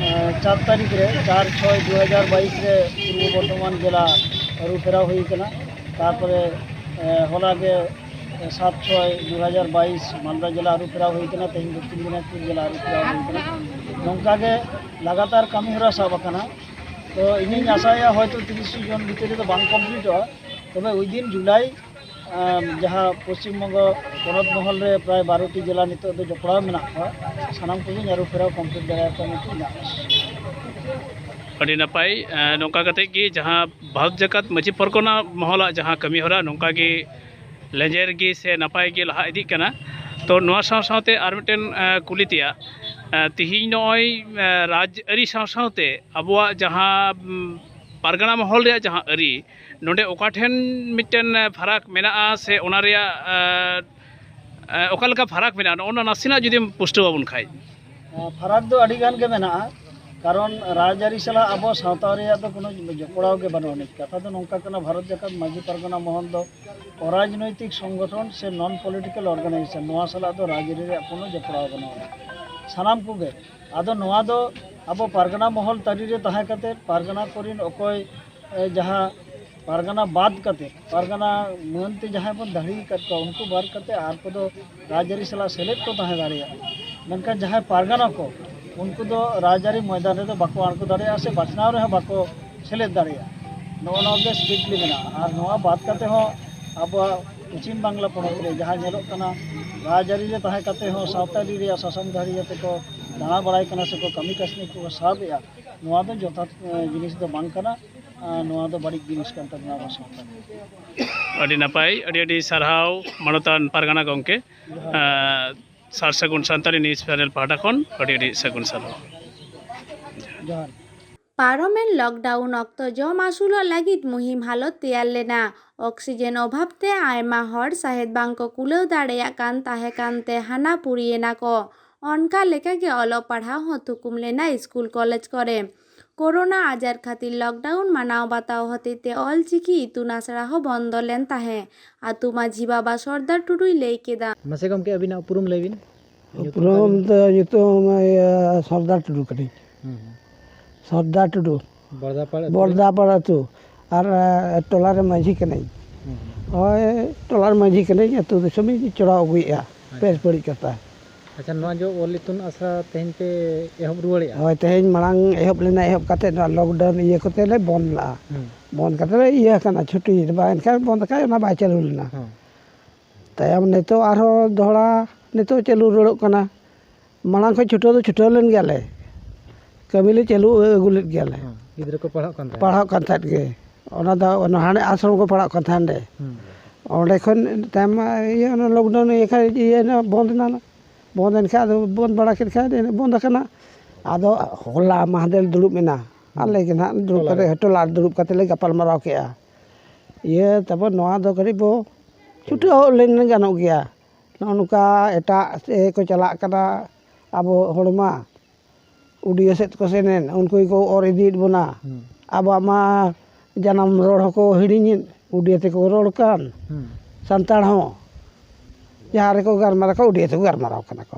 ᱮ, ᱪᱟᱨ ᱛᱟᱹᱨᱤᱠᱷ ᱨᱮ, ᱪᱟᱨ ᱪᱷᱚᱭ ᱫᱩ ᱦᱟᱡᱟᱨ ᱵᱟᱭᱤᱥ ᱨᱮ ᱯᱩᱨᱵᱚ ᱵᱚᱨᱫᱷᱚᱢᱟᱱ ᱡᱮᱞᱟ ᱟᱹᱨᱩ ᱯᱷᱮᱨᱟᱣ ᱦᱩᱭ ᱠᱟᱱᱟ᱾ ᱛᱟᱨᱯᱚᱨᱮ ᱮ, ᱦᱚᱞᱟ ᱜᱮ ᱮ, ᱥᱟᱛ ᱪᱷᱚᱭ ᱫᱩ ᱦᱟᱡᱟᱨ ᱵᱟᱭᱤᱥ ᱢᱟᱞᱫᱟ ᱡᱮᱞᱟ ᱟᱹᱨᱩ ᱯᱷᱮᱨᱟᱣ ᱦᱩᱭ ᱠᱟᱱᱟ᱾ ᱛᱮᱦᱮᱧ ᱫᱚᱠᱠᱷᱤᱱ ᱫᱤᱱᱟᱡᱽᱯᱩᱨ ᱡᱮᱞᱟ ᱟᱹᱨᱩ ᱯᱷᱮᱨᱟᱣ ᱦᱩᱭ ᱠᱟᱱᱟ᱾ ᱱᱚᱝᱠᱟ ᱜᱮ ᱞᱟᱜᱟᱛᱟᱨ ᱠᱟᱹᱢᱤ ᱦᱚᱨᱟ ᱥᱟᱵ ᱟᱠᱟᱱᱟ᱾ ᱛᱚ ᱤᱧᱤᱧ ᱟᱥᱟᱭᱟ ᱦᱚᱭᱛᱳ ᱛᱤᱨᱤᱥ ᱡᱩᱱ ᱵᱷᱤᱛᱤᱨ ᱨᱮᱫᱚ ᱵᱟᱝ ᱠᱚᱢᱯᱞᱤᱴᱚᱜᱼᱟ, ᱛᱚᱵᱮ within July ᱟᱢ, ᱡᱟᱦᱟᱸ ᱯᱚᱥᱪᱤᱢ ᱵᱚᱝᱜᱚ ᱯᱚᱱᱚᱛ ᱢᱚᱦᱚᱞ ᱨᱮ ᱯᱨᱟᱭ ᱵᱟᱨᱚ ᱴᱤ ᱡᱮᱞᱟ ᱱᱤᱛᱚᱜ ᱫᱚ ᱡᱚᱯᱲᱟᱣ ᱢᱮᱱᱟᱜ ᱠᱚᱣᱟ, ᱥᱟᱱᱟᱢ ᱠᱚᱜᱮᱧ ᱟᱹᱨᱩ ᱯᱷᱮᱨᱟᱣ ᱠᱚᱢᱯᱞᱤᱴ ᱫᱟᱲᱮᱭᱟᱠᱚᱣᱟ ᱢᱮᱱᱛᱮ ᱤᱧᱟᱹᱜ ᱟᱥ᱾ ᱟᱹᱰᱤ ᱱᱟᱯᱟᱭ᱾ ᱮᱸ, ᱱᱚᱝᱠᱟ ᱠᱟᱛᱮ ᱜᱮ ᱡᱟᱦᱟᱸ ᱵᱷᱟᱨᱚᱛ ᱡᱟᱠᱟᱛ ᱢᱟᱹᱡᱷᱤ ᱯᱟᱨᱜᱟᱱᱟ ᱢᱚᱦᱚᱞᱟᱜ ᱡᱟᱦᱟᱸ ᱠᱟᱹᱢᱤ ᱦᱚᱨᱟ ᱱᱚᱝᱠᱟ ᱜᱮ ᱞᱮᱸᱡᱮᱨ ᱜᱮ ᱥᱮ ᱱᱟᱯᱟᱭ ᱜᱮ ᱞᱟᱦᱟ ᱤᱫᱤᱜ ᱠᱟᱱᱟ᱾ ᱛᱚ ᱱᱚᱣᱟ ᱥᱟᱶ ᱥᱟᱶᱛᱮ ᱟᱨ ᱢᱤᱫᱴᱮᱱ, ᱮᱸ, ᱠᱩᱞᱤ ᱛᱮᱭᱟᱜ, ᱮᱸ, ᱛᱤᱦᱤᱧ ᱱᱚᱜᱼᱚᱭ, ᱮᱸ, ᱨᱟᱡᱽ ᱟᱹᱨᱤ ᱥᱟᱶ ᱥᱟᱶᱛᱮ ᱟᱵᱚᱣᱟᱜ ᱡᱟᱦᱟᱸ, ᱩᱢ, ᱯᱟᱨᱜᱟᱱᱟ ᱢᱚᱦᱚᱞ ᱨᱮᱭᱟᱜ ᱡᱟᱦᱟᱸ ᱟᱹᱨᱤ, ᱱᱚᱰᱮ ᱚᱠᱟ ᱴᱷᱮᱱ ᱢᱤᱫᱴᱮᱱ, ᱮᱸ, ᱯᱷᱟᱨᱟᱠ ᱢᱮᱱᱟᱜᱼᱟ ᱥᱮ ᱚᱱᱟ ᱨᱮᱭᱟᱜ, ᱮᱸ, ᱮᱸ, ᱚᱠᱟ ᱞᱮᱠᱟ ᱯᱷᱟᱨᱟᱠ ᱢᱮᱱᱟᱜᱼᱟ, ᱱᱚᱜᱼᱚ ᱱᱟ ᱱᱟᱥᱮᱱᱟᱜ ᱡᱩᱫᱤᱢ ᱯᱩᱥᱴᱟᱹᱣ ᱟᱵᱚᱱ ᱠᱷᱟᱡ᱾ ᱯᱷᱟᱨᱟᱠ ᱫᱚ ᱟᱹᱰᱤ ᱜᱟᱱ ᱜᱮ ᱢᱮᱱᱟᱜᱼᱟ, ᱠᱟᱨᱚᱱ ᱨᱟᱡᱽᱟᱹᱨᱤ ᱥᱟᱞᱟᱜ ᱟᱵᱚ ᱥᱟᱶᱛᱟ ᱨᱮᱭᱟᱜ ᱫᱚ ᱠᱳᱱᱳ ᱡᱚᱯᱲᱟᱣ ᱜᱮ ᱵᱟᱹᱱᱩᱜ ᱟᱹᱱᱤᱡ᱾ ᱠᱟᱛᱷᱟ ᱫᱚ ᱱᱚᱝᱠᱟ ᱠᱟᱱᱟ, ᱵᱷᱟᱨᱚᱛ ᱡᱟᱠᱟᱛ ᱢᱟᱹᱡᱷᱤ ᱯᱟᱨᱜᱟᱱᱟ ᱢᱚᱦᱚᱞ ᱫᱚ ᱚᱨᱟᱡᱽᱱᱳᱭᱛᱤᱠ ᱥᱚᱝᱜᱚᱴᱷᱚᱱ ᱥᱮ non political organization, ᱱᱚᱣᱟ ᱥᱟᱞᱟᱜ ᱫᱚ ᱨᱟᱡᱽᱟᱹᱨᱤ ᱨᱮᱭᱟᱜ ᱠᱳᱱᱳ ᱡᱚᱯᱲᱟᱣ ᱵᱟᱹᱱᱩᱜ ᱟᱹᱱᱤᱡ᱾ ᱥᱟᱱᱟᱢ ᱠᱚᱜᱮ ᱟᱫᱚ ᱱᱚᱣᱟ ᱫᱚ ᱟᱵᱚ ᱯᱟᱨᱜᱟᱱᱟ ᱢᱚᱦᱚᱞ ᱛᱟᱹᱨᱤ ᱨᱮ ᱛᱟᱦᱮᱸ ᱠᱟᱛᱮ, ᱯᱟᱨᱜᱟᱱᱟ ᱠᱚᱨᱮᱱ ᱚᱠᱚᱭ, ᱮ, ᱡᱟᱦᱟᱸ ᱯᱟᱨᱜᱟᱱᱟ ᱵᱟᱫ ᱠᱟᱛᱮ, ᱯᱟᱨᱜᱟᱱᱟ ᱢᱟᱹᱱ ᱛᱮ ᱡᱟᱦᱟᱸᱭ ᱵᱚᱱ ᱫᱟᱲᱮ ᱟᱠᱟᱫ ᱠᱚᱣᱟ, ᱩᱱᱠᱩ ᱵᱟᱫ ᱠᱟᱛᱮ ᱟᱨ ᱠᱚᱫᱚ ᱨᱟᱡᱽᱟᱹᱨᱤ ᱥᱟᱞᱟᱜ ᱥᱮᱞᱮᱫ ᱠᱚ ᱛᱟᱦᱮᱸ ᱫᱟᱲᱮᱭᱟᱜᱼᱟ᱾ ᱢᱮᱱᱠᱷᱟᱱ ᱡᱟᱦᱟᱸᱭ ᱯᱟᱨᱜᱟᱱᱟ ᱠᱚ, ᱩᱱᱠᱩ ᱫᱚ ᱨᱟᱡᱽᱟᱹᱨᱤ ᱢᱚᱭᱫᱟᱱ ᱨᱮᱫᱚ ᱵᱟᱠᱚ ᱟᱬᱜᱚ ᱫᱟᱲᱮᱭᱟᱜᱼᱟ ᱥᱮ ᱵᱟᱪᱷᱱᱟᱣ ᱨᱮᱦᱚᱸ ᱵᱟᱠᱚ ᱥᱮᱞᱮᱫ ᱫᱟᱲᱮᱭᱟᱜᱼᱟ᱾ ᱱᱚᱜᱼᱚ ᱱᱚᱣᱟ ᱜᱮ strictly ᱢᱮᱱᱟᱜᱼᱟ᱾ ᱟᱨ ᱱᱚᱣᱟ ᱵᱟᱫ ᱠᱟᱛᱮ ᱦᱚᱸ ᱟᱵᱚᱣᱟᱜ ᱯᱚᱪᱷᱤᱢ ᱵᱟᱝᱞᱟ ᱯᱚᱱᱚᱛ ᱨᱮ ᱡᱟᱦᱟᱸ ᱧᱮᱞᱚᱜ ᱠᱟᱱᱟ, ᱨᱟᱡᱽᱟᱹᱨᱤ ᱨᱮ ᱛᱟᱦᱮᱸ ᱠᱟᱛᱮ ᱦᱚᱸ ᱥᱟᱶᱛᱟ ᱟᱹᱨᱤ ᱨᱮᱭᱟᱜ ᱥᱟᱥᱚᱱ ᱫᱟᱲᱮ ᱠᱟᱛᱮ ᱠᱚ ᱫᱟᱬᱟ ᱵᱟᱲᱟᱭ ᱠᱟᱱᱟ ᱥᱮᱠᱚ ᱠᱟᱹᱢᱤ ᱠᱟᱹᱥᱱᱤ ᱠᱚ ᱥᱟᱵ ᱮᱫᱼᱟ, ᱱᱚᱣᱟ ᱫᱚ ᱡᱚᱛᱷᱟᱛ, ᱮ, ᱡᱤᱱᱤᱥ ᱫᱚ ᱵᱟᱝ ᱠᱟᱱᱟ᱾ ᱟᱨ ᱱᱚᱣᱟ ᱫᱚ ᱵᱟᱹᱲᱤᱡ ᱡᱤᱱᱤᱥ ᱠᱟᱱ ᱛᱟᱵᱚᱱᱟ ᱟᱵᱚ ᱥᱟᱶᱛᱟ ᱨᱮ᱾ ᱟᱹᱰᱤ ᱱᱟᱯᱟᱭ, ᱟᱹᱰᱤ ᱟᱹᱰᱤ ᱥᱟᱨᱦᱟᱣ ᱢᱟᱱᱚᱛᱟᱱ ᱯᱟᱨᱜᱟᱱᱟ ᱜᱚᱢᱠᱮ᱾ ᱡᱚᱦᱟᱨ᱾ ᱟᱨ ᱥᱟᱨ ᱥᱟᱹᱜᱩᱱ ᱥᱟᱱᱛᱟᱲᱤ news panel ᱯᱟᱦᱴᱟ ᱠᱷᱚᱱ ᱟᱹᱰᱤ ᱟᱹᱰᱤ ᱥᱟᱹᱜᱩᱱ ᱥᱟᱨᱦᱟᱣ᱾ ᱡᱚᱦᱟᱨ᱾ ᱯᱟᱨᱚᱢᱮᱱ ᱞᱚᱠᱰᱟᱣᱩᱱ ᱚᱠᱛᱚ ᱡᱚᱢ ᱟᱹᱥᱩᱞᱚᱜ ᱞᱟᱹᱜᱤᱫ ᱢᱩᱦᱤᱢ ᱦᱟᱞᱚᱛ ᱛᱮᱭᱟᱨ ᱞᱮᱱᱟ᱾ ᱚᱠᱥᱤᱡᱮᱱ ᱚᱵᱷᱟᱵ ᱛᱮ ᱟᱭᱢᱟ ᱦᱚᱲ ᱥᱟᱦᱮᱫ ᱵᱟᱝ ᱠᱚ ᱠᱩᱞᱟᱹᱣ ᱫᱟᱲᱮᱭᱟᱜ ᱠᱟᱱ ᱛᱟᱦᱮᱸ ᱠᱟᱱᱛᱮ ᱦᱟᱱᱟ ᱯᱩᱨᱤᱭᱮᱱᱟ ᱠᱚ᱾ ᱚᱱᱠᱟ ᱞᱮᱠᱟᱜᱮ ᱚᱞᱚᱜ ᱯᱟᱲᱦᱟᱣ ᱦᱚᱸ ᱛᱷᱩᱠᱩᱢ ᱞᱮᱱᱟ ᱥᱠᱩᱞ ᱠᱚᱞᱮᱡᱽ ᱠᱚᱨᱮ᱾ ᱠᱳᱨᱳᱱᱟ ᱟᱡᱟᱨ ᱠᱷᱟᱹᱛᱤᱨ ᱞᱚᱠᱰᱟᱣᱩᱱ ᱢᱟᱱᱟᱣ ᱵᱟᱛᱟᱣ ᱦᱚᱛᱮᱡ ᱛᱮ ᱚᱞᱪᱤᱠᱤ ᱤᱛᱩᱱ ᱟᱥᱲᱟ ᱦᱚᱸ ᱵᱚᱱᱫᱚ ᱞᱮᱱ ᱛᱟᱦᱮᱸ᱾ ᱟᱹᱛᱩ ᱢᱟᱹᱡᱷᱤ ᱵᱟᱵᱟ ᱥᱚᱨᱫᱟᱨ ᱴᱩᱰᱩᱭ ᱞᱟᱹᱭ ᱠᱮᱫᱟ᱾ ᱢᱟᱥᱮ ᱜᱚᱢᱠᱮ, ᱟᱹᱵᱤᱱᱟᱜ ᱩᱯᱨᱩᱢ ᱞᱟᱹᱭ ᱵᱤᱱ᱾ ᱧᱩᱛᱩᱢ ᱩᱯᱨᱩᱢ ᱛᱟᱵᱤᱱ? ᱫᱚ ᱧᱩᱛᱩᱢ, ᱤᱭᱟᱹ, ᱥᱚᱨᱫᱟᱨ ᱴᱩᱰᱩ ᱠᱟᱹᱱᱟᱹᱧ᱾ ᱦᱩᱸ, ᱦᱩᱸ᱾ ᱥᱚᱨᱫᱟᱨ ᱴᱩᱰᱩ᱾ ᱵᱚᱲᱫᱟᱯᱟᱲ ᱟᱹᱛᱩ ᱨᱮ? ᱵᱚᱲᱫᱟᱯᱟᱲ ᱟᱹᱛᱩ᱾ ᱟᱨ, ᱮ, ᱴᱚᱞᱟ ᱨᱮ ᱢᱟᱹᱡᱷᱤ ᱠᱟᱹᱱᱟᱹᱧ᱾ ᱦᱩᱸ, ᱦᱩᱸ᱾ ᱦᱳᱭ, ᱴᱚᱞᱟ ᱨᱮ ᱢᱟᱹᱡᱷᱤ ᱠᱟᱹᱱᱟᱹᱧ, ᱟᱹᱛᱩ ᱫᱤᱥᱚᱢ ᱤᱧ ᱪᱚᱲᱟᱣ ᱟᱹᱜᱩᱭᱮᱫᱼᱟ᱾ ᱟᱪᱪᱷᱟ᱾ ᱵᱮᱥ ᱵᱟᱹᱲᱤᱡ ᱠᱟᱛᱷᱟ᱾ ᱟᱪᱪᱷᱟ, ᱱᱚᱣᱟ ᱡᱮ ᱚᱞ ᱤᱛᱩᱱ ᱟᱥᱲᱟ ᱛᱮᱦᱮᱧ ᱯᱮ ᱮᱦᱚᱵ ᱨᱩᱣᱟᱹᱲᱮᱜᱼᱟ? ᱦᱳᱭ, ᱛᱮᱦᱮᱧ ᱢᱟᱲᱟᱝ ᱮᱦᱚᱵ ᱞᱮᱱᱟ, ᱮᱦᱚᱵ ᱠᱟᱛᱮ ᱱᱚᱣᱟ ᱞᱚᱠᱰᱟᱣᱩᱱ ᱤᱭᱟᱹ ᱠᱚᱛᱮ ᱞᱮ ᱵᱚᱱᱫ ᱞᱮᱫᱼᱟ᱾ ᱦᱩᱸ᱾ ᱵᱚᱱᱫ ᱠᱟᱛᱮ ᱞᱮ ᱤᱭᱟᱹ ᱟᱠᱟᱱᱟ, ᱪᱷᱩᱴᱤ, ᱵᱟᱝ ᱮᱱᱠᱷᱟᱱ ᱵᱚᱱᱫ ᱟᱠᱟᱫ ᱚᱱᱟ ᱵᱟᱭ ᱪᱟᱹᱞᱩ ᱞᱮᱱᱟ᱾ ᱦᱚᱸ᱾ ᱛᱟᱭᱚᱢ ᱱᱤᱛᱚᱜ ᱟᱨᱦᱚᱸ ᱫᱚᱦᱲᱟ ᱱᱤᱛᱚᱜ ᱪᱟᱹᱞᱩ ᱨᱩᱣᱟᱹᱲᱚᱜ ᱠᱟᱱᱟ᱾ ᱢᱟᱲᱟᱝ ᱠᱷᱚᱱ ᱪᱷᱩᱴᱟᱹᱣ ᱫᱚ ᱪᱷᱩᱴᱟᱹᱣ ᱞᱮᱱ ᱜᱮᱭᱟᱞᱮ, ᱠᱟᱹᱢᱤ ᱞᱮ ᱪᱟᱹᱞᱩ ᱟᱹᱜᱩ ᱞᱮᱫ ᱜᱮᱭᱟᱞᱮ᱾ ᱦᱚᱸ, ᱜᱤᱫᱽᱨᱟᱹ ᱠᱚ ᱯᱟᱲᱦᱟᱜ ᱠᱟᱱ ᱛᱟᱦᱮᱸᱫ? ᱯᱟᱲᱦᱟᱜ ᱠᱟᱱ ᱛᱟᱦᱮᱸᱫ ᱜᱮ᱾ ᱚᱱᱟ ᱫᱚ ᱚᱱᱟ ᱦᱟᱱᱮ ᱟᱥᱨᱚᱢ ᱠᱚ ᱯᱟᱲᱦᱟᱜ ᱠᱟᱱ ᱛᱟᱦᱮᱸᱫ ᱚᱸᱰᱮ᱾ ᱦᱩᱸ᱾ ᱚᱸᱰᱮ ᱠᱷᱚᱱ ᱛᱟᱭᱚᱢ ᱢᱟ ᱤᱭᱟᱹ, ᱚᱱᱟ ᱞᱚᱠᱰᱟᱣᱩᱱ ᱤᱭᱟᱹ ᱠᱷᱟᱱ ᱤᱭᱟᱹ ᱮᱱᱟ, ᱵᱚᱱᱫ ᱮᱱᱟ᱾ ᱵᱚᱱᱫ ᱮᱱ ᱠᱷᱟᱱ ᱟᱫᱚ ᱵᱚᱱᱫ ᱵᱟᱲᱟ ᱠᱮᱫ ᱠᱷᱟᱱ ᱵᱚᱱᱫ ᱟᱠᱟᱱᱟ᱾ ᱟᱫᱚ ᱦᱚᱞᱟ ᱢᱟᱦᱫᱮᱨ ᱫᱩᱲᱩᱵ ᱮᱱᱟ᱾ ᱦᱩᱸ᱾ ᱟᱞᱮ ᱜᱮ ᱱᱟᱦᱟᱜ ᱫᱩᱲᱩᱵ ᱴᱚᱞᱟ ᱨᱮ᱾ ᱠᱟᱛᱮ, ᱴᱚᱞᱟ ᱨᱮ ᱫᱩᱲᱩᱵ ᱠᱟᱛᱮ ᱞᱮ ᱜᱟᱯᱟᱞ ᱢᱟᱨᱟᱣ ᱠᱮᱜᱼᱟ᱾ ᱤᱭᱟᱹ, ᱛᱟᱨᱯᱚᱨ ᱱᱚᱣᱟ ᱫᱚ ᱠᱟᱹᱴᱤᱡ ᱵᱚ ᱪᱷᱩᱴᱟᱹᱣ ᱞᱮᱱ ᱜᱟᱱᱚᱜ ᱜᱮᱭᱟ᱾ ᱱᱚᱜᱼᱚ ᱱᱚᱝᱠᱟ ᱮᱴᱟᱜ ᱥᱮᱫ ᱠᱚ ᱪᱟᱞᱟᱜ ᱠᱟᱱᱟ ᱟᱵᱚ ᱦᱚᱲ ᱢᱟ᱾ ᱩᱰᱤᱭᱟ ᱥᱮᱫ ᱠᱚ ᱥᱮᱱᱮᱱ, ᱩᱱᱠᱩ ᱜᱮᱠᱚ ᱚᱨ ᱤᱫᱤᱭᱮᱫ ᱵᱚᱱᱟ᱾ ᱦᱩᱸ᱾ ᱟᱵᱚᱣᱟᱜ ᱢᱟ ᱡᱟᱱᱟᱢ ᱨᱚᱲ ᱦᱚᱸᱠᱚ ᱦᱤᱲᱤᱧᱮᱫ, ᱩᱰᱤᱭᱟ ᱛᱮᱠᱚ ᱨᱚᱲ ᱠᱟᱱ᱾ ᱦᱩᱸ᱾ ᱥᱟᱱᱛᱟᱲ ᱦᱚᱸ ᱡᱟᱦᱟᱸ ᱨᱮᱠᱚ ᱜᱟᱞᱢᱟᱨᱟᱣ ᱠᱚ, ᱩᱰᱤᱭᱟ ᱛᱮᱠᱚ ᱜᱟᱞᱢᱟᱨᱟᱣ ᱠᱟᱱᱟ ᱠᱚ᱾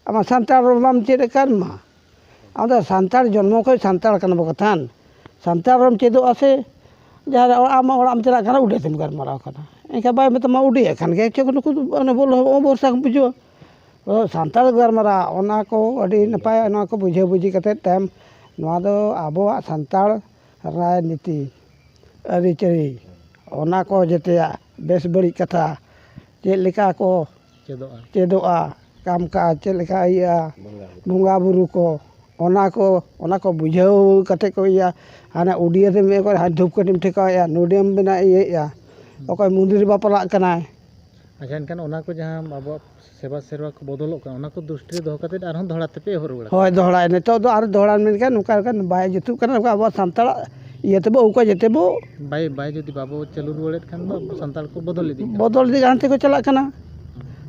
ᱟᱢᱟᱜ ᱥᱟᱱᱛᱟᱲ ᱨᱚᱲ ᱵᱟᱢ ᱪᱮᱫ ᱟᱠᱟᱫ ᱢᱟ᱾ ᱟᱫᱚ ᱥᱟᱱᱛᱟᱲ ᱡᱚᱱᱢᱚ ᱠᱷᱚᱱ ᱥᱟᱱᱛᱟᱲ ᱠᱟᱱᱟ ᱵᱚ ᱠᱟᱛᱷᱟᱱ᱾ ᱥᱟᱱᱛᱟᱲ ᱨᱚᱲᱮᱢ ᱪᱮᱫᱚᱜᱼᱟ ᱥᱮ, ᱡᱟᱦᱟᱸ ᱨᱮ ᱟᱢᱟᱜ ᱚᱲᱟᱜ ᱮᱢ ᱪᱟᱞᱟᱜ ᱠᱟᱱᱟ, ᱩᱰᱤᱭᱟ ᱛᱮᱢ ᱜᱟᱞᱢᱟᱨᱟᱣ ᱠᱟᱱᱟ᱾ ᱮᱱᱠᱷᱟᱱ ᱵᱟᱭ ᱢᱮᱛᱟᱢᱟ ᱩᱰᱤᱭᱟ ᱠᱷᱟᱱ ᱜᱮ, ᱪᱮᱫ ᱠᱚ ᱱᱩᱠᱩ ᱫᱚ ᱚᱱᱮ ᱵᱚᱞᱚ ᱵᱷᱚᱨᱥᱟ ᱠᱚ ᱵᱩᱡᱷᱟᱹᱣᱟ᱾ ᱚ, ᱥᱟᱱᱛᱟᱲ ᱜᱟᱞᱢᱟᱨᱟᱣ, ᱚᱱᱟ ᱠᱚ ᱟᱹᱰᱤ ᱱᱟᱯᱟᱭ, ᱱᱚᱣᱟ ᱠᱚ ᱵᱩᱡᱷᱟᱹᱣ ᱵᱩᱡᱷᱤ ᱠᱟᱛᱮᱫ ᱛᱟᱭᱚᱢ ᱱᱚᱣᱟ ᱫᱚ ᱟᱵᱚᱣᱟᱜ ᱥᱟᱱᱛᱟᱲ ᱨᱟᱡᱽᱱᱤᱛᱤ, ᱟᱹᱨᱤᱪᱟᱹᱞᱤ, ᱚᱱᱟ ᱠᱚ ᱡᱮᱛᱮᱭᱟᱜ ᱵᱮᱥ ᱵᱟᱹᱲᱤᱡ ᱠᱟᱛᱷᱟ, ᱪᱮᱫ ᱞᱮᱠᱟ ᱠᱚ ᱪᱮᱫᱚᱜᱼᱟ᱾ ᱪᱮᱫᱚᱜᱼᱟ, ᱠᱟᱢ ᱠᱟᱡᱽ ᱪᱮᱫ ᱞᱮᱠᱟ ᱤᱭᱟᱹᱜᱼᱟ, ᱵᱚᱸᱜᱟ ᱵᱩᱨᱩ᱾ ᱵᱚᱸᱜᱟ ᱵᱩᱨᱩ ᱠᱚ, ᱚᱱᱟ ᱠᱚ, ᱚᱱᱟ ᱠᱚ ᱵᱩᱡᱷᱟᱹᱣ ᱠᱟᱛᱮ ᱠᱚ ᱤᱭᱟᱹ, ᱦᱟᱱᱟ ᱩᱰᱤᱭᱟ ᱨᱮ ᱢᱮᱱ ᱠᱚ, ᱦᱟᱱᱟ ᱫᱷᱩᱯᱠᱟᱹᱴᱤᱢ ᱴᱷᱮᱠᱟᱣᱮᱫᱼᱟ, ᱱᱚᱰᱤᱭᱟᱢ ᱵᱮᱱᱟᱣ ᱤᱭᱟᱹᱭᱮᱫᱼᱟ, ᱚᱠᱚᱭ ᱢᱚᱱᱫᱤᱨ ᱵᱟᱯᱞᱟᱜ ᱠᱟᱱᱟᱭ᱾ ᱟᱪᱪᱷᱟ, ᱮᱱᱠᱷᱟᱱ ᱚᱱᱟ ᱠᱚ ᱡᱟᱦᱟᱸ ᱟᱵᱚᱣᱟᱜ ᱥᱮᱵᱟ ᱥᱮᱨᱣᱟ ᱠᱚ ᱵᱚᱫᱚᱞᱚᱜ ᱠᱟᱱᱟ, ᱚᱱᱟ ᱠᱚ ᱫᱨᱤᱥᱴᱤ ᱨᱮ ᱫᱚᱦᱚ ᱠᱟᱛᱮ ᱟᱨᱦᱚᱸ ᱫᱚᱦᱲᱟ ᱛᱮᱯᱮ ᱮᱦᱚᱵ ᱨᱩᱣᱟᱹᱲ ᱠᱟᱱᱟ? ᱦᱳᱭ, ᱫᱚᱦᱲᱟ ᱱᱤᱛᱚᱜ ᱫᱚ ᱟᱨ ᱫᱚᱦᱲᱟ ᱢᱮᱱᱠᱷᱟᱱ ᱱᱚᱝᱠᱟ ᱞᱮᱠᱟᱱ ᱵᱟᱭ ᱡᱩᱛᱩᱜ ᱠᱟᱱᱟ, ᱱᱚᱝᱠᱟ ᱟᱵᱚᱣᱟᱜ ᱥᱟᱱᱛᱟᱲᱟᱜ ᱤᱭᱟᱹ ᱛᱮᱵᱚ, ᱩᱱᱠᱩ ᱡᱮᱛᱮ ᱵᱚ ᱵᱟᱭ, ᱵᱟᱭ ᱡᱩᱫᱤ ᱵᱟᱵᱚ ᱪᱟᱹᱞᱩ ᱨᱩᱣᱟᱹᱲᱮᱫ ᱠᱷᱟᱱ ᱫᱚ ᱟᱵᱚ ᱥᱟᱱᱛᱟᱲ ᱠᱚ ᱵᱚᱫᱚᱞ ᱤᱫᱤᱜ ᱠᱟᱱᱟ᱾ ᱵᱚᱫᱚᱞ ᱤᱫᱤᱜ ᱦᱟᱱᱛᱮ ᱠᱚ ᱪᱟᱞᱟᱜ ᱠᱟᱱᱟ,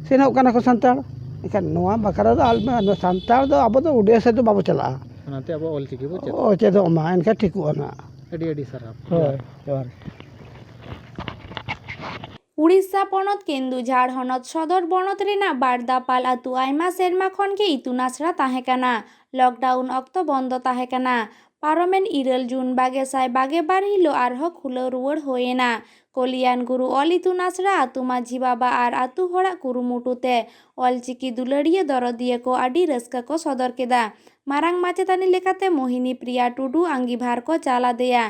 ᱥᱮᱱᱚᱜ ᱠᱟᱱᱟ ᱠᱚ ᱥᱟᱱᱛᱟᱲ᱾ ᱮᱱᱠᱷᱟᱱ ᱱᱚᱣᱟ ᱵᱟᱠᱷᱨᱟ ᱫᱚ ᱟᱞᱮ ᱢᱟ, ᱥᱟᱱᱛᱟᱲ ᱫᱚ ᱟᱵᱚ ᱫᱚ ᱩᱰᱤᱭᱟ ᱥᱮᱫ ᱫᱚ ᱵᱟᱵᱚ ᱪᱟᱞᱟᱜᱼᱟ᱾ ᱚᱱᱟᱛᱮ ᱟᱵᱚ ᱚᱞᱪᱤᱠᱤ ᱵᱚ ᱪᱮᱫ᱾ ᱚ, ᱪᱮᱫᱚᱜ ᱢᱟ, ᱮᱱᱠᱷᱟᱱ ᱴᱷᱤᱠᱚᱜᱼᱟ ᱱᱟᱜ᱾ ᱟᱹᱰᱤ ᱟᱹᱰᱤ ᱥᱟᱨᱦᱟᱣ᱾ ᱦᱳᱭ, ᱡᱚᱦᱟᱨ᱾ ᱩᱲᱤᱥᱥᱟ ᱯᱚᱱᱚᱛ ᱠᱮᱱᱫᱩᱡᱷᱟᱲ ᱦᱚᱱᱚᱛ ᱥᱚᱫᱚᱨ ᱵᱚᱱᱚᱛ ᱨᱮᱱᱟᱜ ᱵᱟᱲᱫᱟᱯᱟᱞ ᱟᱹᱛᱩ ᱟᱭᱢᱟ ᱥᱮᱨᱢᱟ ᱠᱷᱚᱱ ᱜᱮ ᱤᱛᱩᱱ ᱟᱥᱲᱟ ᱛᱟᱦᱮᱸ ᱠᱟᱱᱟ᱾ ᱞᱚᱠᱰᱟᱣᱩᱱ ᱚᱠᱛᱚ ᱵᱚᱱᱫᱚ ᱛᱟᱦᱮᱸ ᱠᱟᱱᱟ᱾ ᱯᱟᱨᱚᱢᱮᱱ ᱤᱨᱟᱹᱞ ᱡᱩᱱ ᱵᱟᱜᱮ ᱥᱟᱭ ᱵᱟᱜᱮ ᱵᱟᱨ ᱦᱤᱞᱳᱜ ᱟᱨᱦᱚᱸ ᱠᱷᱩᱞᱟᱹᱣ ᱨᱩᱣᱟᱹᱲ ᱦᱩᱭᱮᱱᱟ᱾ ᱠᱚᱞᱤᱭᱟᱱ ᱜᱩᱨᱩ ᱚᱞ ᱤᱛᱩᱱ ᱟᱥᱲᱟ ᱟᱹᱛᱩ ᱢᱟᱹᱡᱷᱤ ᱵᱟᱵᱟ ᱟᱨ ᱟᱹᱛᱩ ᱦᱚᱲᱟᱜ ᱠᱩᱨᱩᱢᱩᱴᱩ ᱛᱮ ᱚᱞᱪᱤᱠᱤ ᱫᱩᱞᱟᱹᱲᱤᱭᱟᱹ ᱫᱚᱨᱚᱫᱤᱭᱟᱹ ᱠᱚ ᱟᱹᱰᱤ ᱨᱟᱹᱥᱠᱟᱹ ᱠᱚ ᱥᱚᱫᱚᱨ ᱠᱮᱫᱟ᱾ ᱢᱟᱨᱟᱝ ᱢᱟᱪᱮᱛᱟᱹᱱᱤ ᱞᱮᱠᱟᱛᱮ ᱢᱳᱦᱤᱱᱤ ᱯᱨᱤᱭᱟ ᱴᱩᱰᱩ ᱟᱸᱜᱤᱵᱷᱟᱨ ᱠᱚ ᱪᱟᱞ ᱟᱫᱮᱭᱟ᱾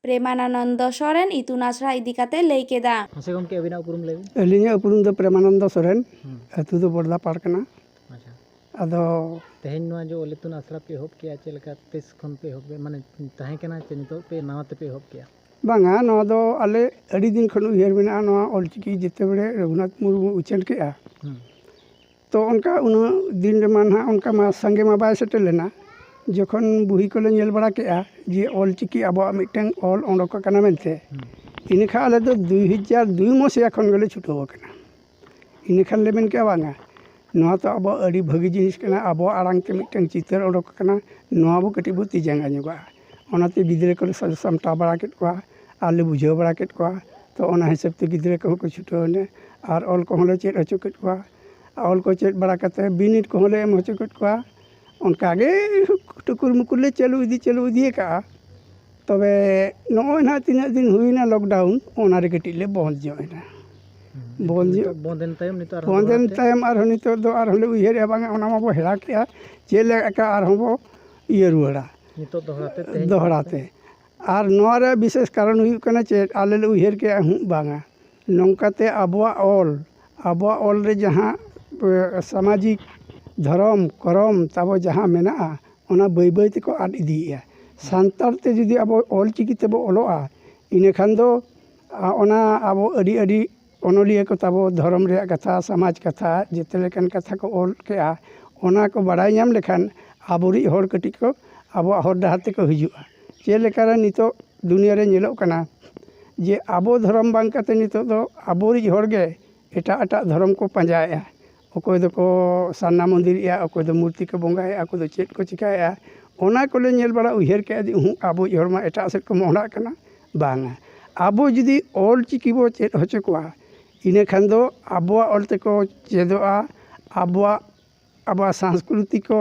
ᱯᱨᱮᱢᱟᱱᱟᱱᱚᱱᱫᱚ ᱥᱚᱨᱮᱱ ᱤᱛᱩᱱ ᱟᱥᱲᱟ ᱤᱫᱤ ᱠᱟᱛᱮ ᱞᱟᱹᱭ ᱠᱮᱫᱟ᱾ ᱢᱟᱥᱮ ᱜᱚᱢᱠᱮ, ᱟᱹᱵᱤᱱᱟᱜ ᱩᱯᱨᱩᱢ ᱞᱟᱹᱭ ᱵᱤᱱ᱾ ᱟᱹᱞᱤᱧᱟᱜ ᱩᱯᱨᱩᱢ ᱫᱚ ᱯᱨᱮᱢᱟᱱᱚᱱᱫᱚ ᱥᱚᱨᱮᱱ, ᱦᱩᱸ᱾ ᱟᱹᱛᱩ ᱫᱚ ᱵᱚᱲᱫᱟᱯᱟᱲ ᱠᱟᱱᱟ᱾ ᱟᱪᱪᱷᱟ᱾ ᱟᱫᱚ ᱛᱮᱦᱮᱧ ᱱᱚᱣᱟ ᱡᱮ ᱚᱞ ᱤᱛᱩᱱ ᱟᱥᱲᱟ ᱯᱮ ᱮᱦᱚᱵ ᱠᱮᱜᱼᱟ, ᱪᱮᱫ ᱞᱮᱠᱟ ᱛᱤᱥ ᱠᱷᱚᱱ ᱯᱮ ᱮᱦᱚᱵ ᱠᱮᱜᱼᱟ? ᱢᱟᱱᱮ ᱛᱟᱦᱮᱸ ᱠᱟᱱᱟ ᱪᱮ ᱱᱤᱛᱚᱜ ᱯᱮ ᱱᱟᱣᱟ ᱛᱮᱯᱮ ᱮᱦᱚᱵ ᱠᱮᱜᱼᱟ? ᱵᱟᱝᱟ, ᱱᱚᱣᱟ ᱫᱚ ᱟᱞᱮ ᱟᱹᱰᱤ ᱫᱤᱱ ᱠᱷᱚᱱ ᱩᱭᱦᱟᱹᱨ ᱢᱮᱱᱟᱜᱼᱟ, ᱱᱚᱣᱟ ᱚᱞᱪᱤᱠᱤ ᱡᱮᱛᱮ ᱵᱮᱲᱮ ᱨᱚᱜᱷᱩᱱᱟᱛᱷ ᱢᱩᱨᱢᱩ ᱩᱪᱷᱟᱹᱱ ᱠᱮᱜᱼᱟ᱾ ᱦᱩᱸ᱾ ᱛᱚ ᱚᱱᱠᱟ ᱩᱱᱟᱹᱜ ᱫᱤᱱ ᱨᱮᱢᱟ ᱱᱟᱦᱟᱜ ᱚᱱᱠᱟ ᱢᱟ ᱥᱟᱸᱜᱮ ᱢᱟ ᱵᱟᱭ ᱥᱮᱴᱮᱨ ᱞᱮᱱᱟ᱾ ᱡᱚᱠᱷᱚᱱ ᱵᱩᱦᱤ ᱠᱚᱞᱮ ᱧᱮᱞ ᱵᱟᱲᱟ ᱠᱮᱜᱼᱟ ᱡᱮ ᱚᱞᱪᱤᱠᱤ ᱟᱵᱚᱣᱟᱜ ᱢᱤᱫᱴᱟᱝ ᱚᱞ ᱚᱰᱚᱠ ᱟᱠᱟᱱᱟ ᱢᱮᱱᱛᱮ, ᱦᱩᱸ᱾ ᱤᱱᱟᱹᱠᱷᱟᱱ ᱟᱞᱮ ᱫᱚ ᱫᱩᱭ ᱦᱟᱡᱟᱨ ᱫᱩᱭ ᱢᱚᱥᱤᱦᱟ ᱠᱷᱚᱱ ᱜᱮᱞᱮ ᱪᱷᱩᱴᱟᱹᱣ ᱟᱠᱟᱱᱟ᱾ ᱤᱱᱟᱹᱠᱷᱟᱱ ᱞᱮ ᱢᱮᱱ ᱠᱮᱜᱼᱟ, ᱵᱟᱝᱟ, ᱱᱚᱣᱟ ᱛᱚ ᱟᱵᱚᱣᱟᱜ ᱟᱹᱰᱤ ᱵᱷᱟᱹᱜᱤ ᱡᱤᱱᱤᱥ ᱠᱟᱱᱟ, ᱟᱵᱚᱣᱟᱜ ᱟᱲᱟᱝ ᱛᱮ ᱢᱤᱫᱴᱟᱝ ᱪᱤᱛᱟᱹᱨ ᱚᱰᱚᱠ ᱟᱠᱟᱱᱟ, ᱱᱚᱣᱟ ᱵᱚ ᱠᱟᱹᱴᱤᱡ ᱵᱚ ᱛᱤ ᱡᱟᱸᱜᱟ ᱧᱚᱜᱟᱜᱼᱟ᱾ ᱚᱱᱟᱛᱮ ᱜᱤᱫᱽᱨᱟᱹ ᱠᱚᱞᱮ ᱥᱟᱡᱟᱣ ᱥᱟᱢᱴᱟᱣ ᱵᱟᱲᱟ ᱠᱮᱫ ᱠᱚᱣᱟ ᱟᱨ ᱞᱮ ᱵᱩᱡᱷᱟᱹᱣ ᱵᱟᱲᱟ ᱠᱮᱫ ᱠᱚᱣᱟ᱾ ᱛᱚ ᱚᱱᱟ ᱦᱤᱥᱟᱹᱵ ᱛᱮ ᱜᱤᱫᱽᱨᱟᱹ ᱠᱚᱦᱚᱸ ᱠᱚ ᱪᱷᱩᱴᱟᱹᱣ ᱮᱱᱟ ᱟᱨ ᱚᱞ ᱠᱚᱦᱚᱸ ᱞᱮ ᱪᱮᱫ ᱦᱚᱪᱚ ᱠᱮᱫ ᱠᱚᱣᱟ᱾ ᱚᱞ ᱠᱚ ᱪᱮᱫ ᱵᱟᱲᱟ ᱠᱟᱛᱮ ᱵᱤᱱᱤᱰ ᱠᱚᱦᱚᱸ ᱞᱮ ᱮᱢ ᱦᱚᱪᱚ ᱠᱮᱫ ᱠᱚᱣᱟ᱾ ᱚᱱᱠᱟ ᱜᱮ ᱴᱩᱠᱩᱨ ᱢᱩᱠᱩᱨ ᱞᱮ ᱪᱟᱹᱞᱩ ᱤᱫᱤ, ᱪᱟᱹᱞᱩ ᱤᱫᱤ ᱟᱠᱟᱫᱼᱟ᱾ ᱛᱚᱵᱮ ᱱᱚᱜᱼᱚᱭ ᱱᱟᱦᱟᱜ ᱛᱤᱱᱟᱹᱜ ᱫᱤᱱ ᱦᱩᱭᱱᱟ ᱞᱚᱠᱰᱟᱣᱩᱱ, ᱚᱱᱟ ᱨᱮ ᱠᱟᱹᱴᱤᱡ ᱞᱮ ᱵᱚᱱᱫ ᱧᱚᱜ ᱮᱱᱟ᱾ ᱦᱩᱸ᱾ ᱵᱚᱱᱫ ᱧᱚᱜ, ᱱᱤᱛᱚᱜ ᱵᱚᱱᱫ ᱮᱱ ᱛᱟᱭᱚᱢ ᱱᱤᱛᱚᱜ ᱟᱨᱦᱚᱸ ᱵᱚᱱᱫ ᱮᱱ ᱫᱚᱦᱲᱟ ᱛᱮ? ᱛᱟᱭᱚᱢ ᱟᱨᱦᱚᱸ ᱱᱤᱛᱚᱜ ᱫᱚ ᱟᱨᱦᱚᱸ ᱞᱮ ᱩᱭᱦᱟᱹᱨᱮᱜᱼᱟ, ᱵᱟᱝᱟ, ᱚᱱᱟ ᱢᱟᱵᱚ ᱦᱮᱲᱟ ᱠᱮᱜᱼᱟ, ᱪᱮᱫ ᱞᱮᱠᱟ ᱟᱨᱦᱚᱸ ᱵᱚ ᱤᱭᱟᱹ ᱨᱩᱣᱟᱹᱲᱟ᱾ ᱱᱤᱛᱚᱜ ᱫᱚᱦᱲᱟ ᱛᱮ, ᱛᱮᱦᱮᱧ ᱫᱚᱦᱲᱟ ᱛᱮ᱾ ᱟᱨ ᱱᱚᱣᱟ ᱨᱮᱭᱟᱜ ᱵᱤᱥᱮᱥ ᱠᱟᱨᱚᱱ ᱦᱩᱭᱩᱜ ᱠᱟᱱᱟ ᱪᱮᱫ? ᱟᱞᱮ ᱞᱮ ᱩᱭᱦᱟᱹᱨ ᱠᱮᱜᱼᱟ, ᱦᱩᱸ, ᱵᱟᱝᱟ, ᱱᱚᱝᱠᱟᱛᱮ ᱟᱵᱚᱣᱟᱜ ᱚᱞ, ᱟᱵᱚᱣᱟᱜ ᱚᱞ ᱨᱮ ᱡᱟᱦᱟᱸ, ᱮ, ᱥᱟᱢᱟᱡᱤᱠ ᱫᱷᱚᱨᱚᱢ ᱠᱚᱨᱚᱢ ᱛᱟᱵᱚ ᱡᱟᱦᱟᱸ ᱢᱮᱱᱟᱜᱼᱟ, ᱚᱱᱟ ᱵᱟᱹᱭ ᱵᱟᱹᱭ ᱛᱮᱠᱚ ᱟᱫ ᱤᱫᱤᱭᱮᱜᱼᱟ᱾ ᱥᱟᱱᱛᱟᱲ ᱛᱮ ᱡᱩᱫᱤ ᱟᱵᱚ ᱚᱞ ᱪᱤᱠᱤ ᱛᱮᱵᱚ ᱚᱞᱚᱜᱼᱟ, ᱤᱱᱟᱹᱠᱷᱟᱱ ᱫᱚ, ᱟ, ᱚᱱᱟ ᱟᱵᱚ ᱟᱹᱰᱤ ᱟᱹᱰᱤ ᱚᱱᱚᱞᱤᱭᱟᱹ ᱠᱚ ᱛᱟᱵᱚ ᱫᱷᱚᱨᱚᱢ ᱨᱮᱭᱟᱜ ᱠᱟᱛᱷᱟ, ᱥᱚᱢᱟᱡᱽ ᱠᱟᱛᱷᱟ, ᱡᱮᱛᱮ ᱞᱮᱠᱟᱱ ᱠᱟᱛᱷᱟ ᱠᱚ ᱚᱞ ᱠᱮᱜᱼᱟ, ᱚᱱᱟ ᱠᱚ ᱵᱟᱲᱟᱭ ᱧᱟᱢ ᱞᱮᱠᱷᱟᱱ ᱟᱵᱚᱨᱤᱡ ᱦᱚᱲ ᱠᱟᱹᱴᱤᱡ ᱠᱚ ᱟᱵᱚᱣᱟᱜ ᱦᱚᱨ ᱰᱟᱦᱟᱨ ᱛᱮᱠᱚ ᱦᱤᱡᱩᱜᱼᱟ᱾ ᱪᱮᱫ ᱞᱮᱠᱟᱨᱮ ᱱᱤᱛᱚᱜ ᱫᱩᱱᱤᱭᱟᱹ ᱨᱮ ᱧᱮᱞᱚᱜ ᱠᱟᱱᱟ ᱡᱮ ᱟᱵᱚ ᱫᱷᱚᱨᱚᱢ ᱵᱟᱝ ᱠᱟᱛᱮ ᱱᱤᱛᱚᱜ ᱫᱚ ᱟᱵᱚᱨᱤᱡ ᱦᱚᱲ ᱜᱮ ᱮᱴᱟᱜ ᱮᱴᱟᱜ ᱫᱷᱚᱨᱚᱢ ᱠᱚ ᱯᱟᱸᱡᱟᱭᱮᱜᱼᱟ᱾ ᱚᱠᱚᱭ ᱫᱚᱠᱚ ᱥᱟᱨᱱᱟ ᱢᱚᱱᱫᱤᱨᱮᱜᱼᱟ, ᱚᱠᱚᱭ ᱫᱚ ᱢᱩᱨᱛᱤ ᱠᱚ ᱵᱚᱸᱜᱟᱭᱮᱜᱼᱟ, ᱚᱠᱚᱭ ᱫᱚ ᱪᱮᱫ ᱠᱚ ᱪᱤᱠᱟᱹᱭᱮᱜᱼᱟ, ᱚᱱᱟ ᱠᱚᱞᱮ ᱧᱮᱞ ᱵᱟᱲᱟ ᱩᱭᱦᱟᱹᱨ ᱠᱮᱫᱼᱟ ᱡᱮ ᱩᱦᱩᱸ, ᱟᱵᱚᱭᱤᱡ ᱦᱚᱲ ᱢᱟ ᱮᱴᱟᱜ ᱥᱮᱫ ᱠᱚ ᱢᱚᱦᱰᱟᱜ ᱠᱟᱱᱟ᱾ ᱵᱟᱝᱟ, ᱟᱵᱚ ᱡᱩᱫᱤ ᱚᱞ ᱪᱤᱠᱤ ᱵᱚ ᱪᱮᱫ ᱦᱚᱪᱚ ᱠᱚᱣᱟ, ᱤᱱᱟᱹ ᱠᱷᱟᱱ ᱫᱚ ᱟᱵᱚᱣᱟᱜ ᱚᱞ ᱛᱮᱠᱚ ᱪᱮᱫᱚᱜᱼᱟ, ᱟᱵᱚᱣᱟᱜ ᱟᱵᱚᱣᱟᱜ ᱥᱟᱝᱥᱠᱨᱤᱛᱤ ᱠᱚ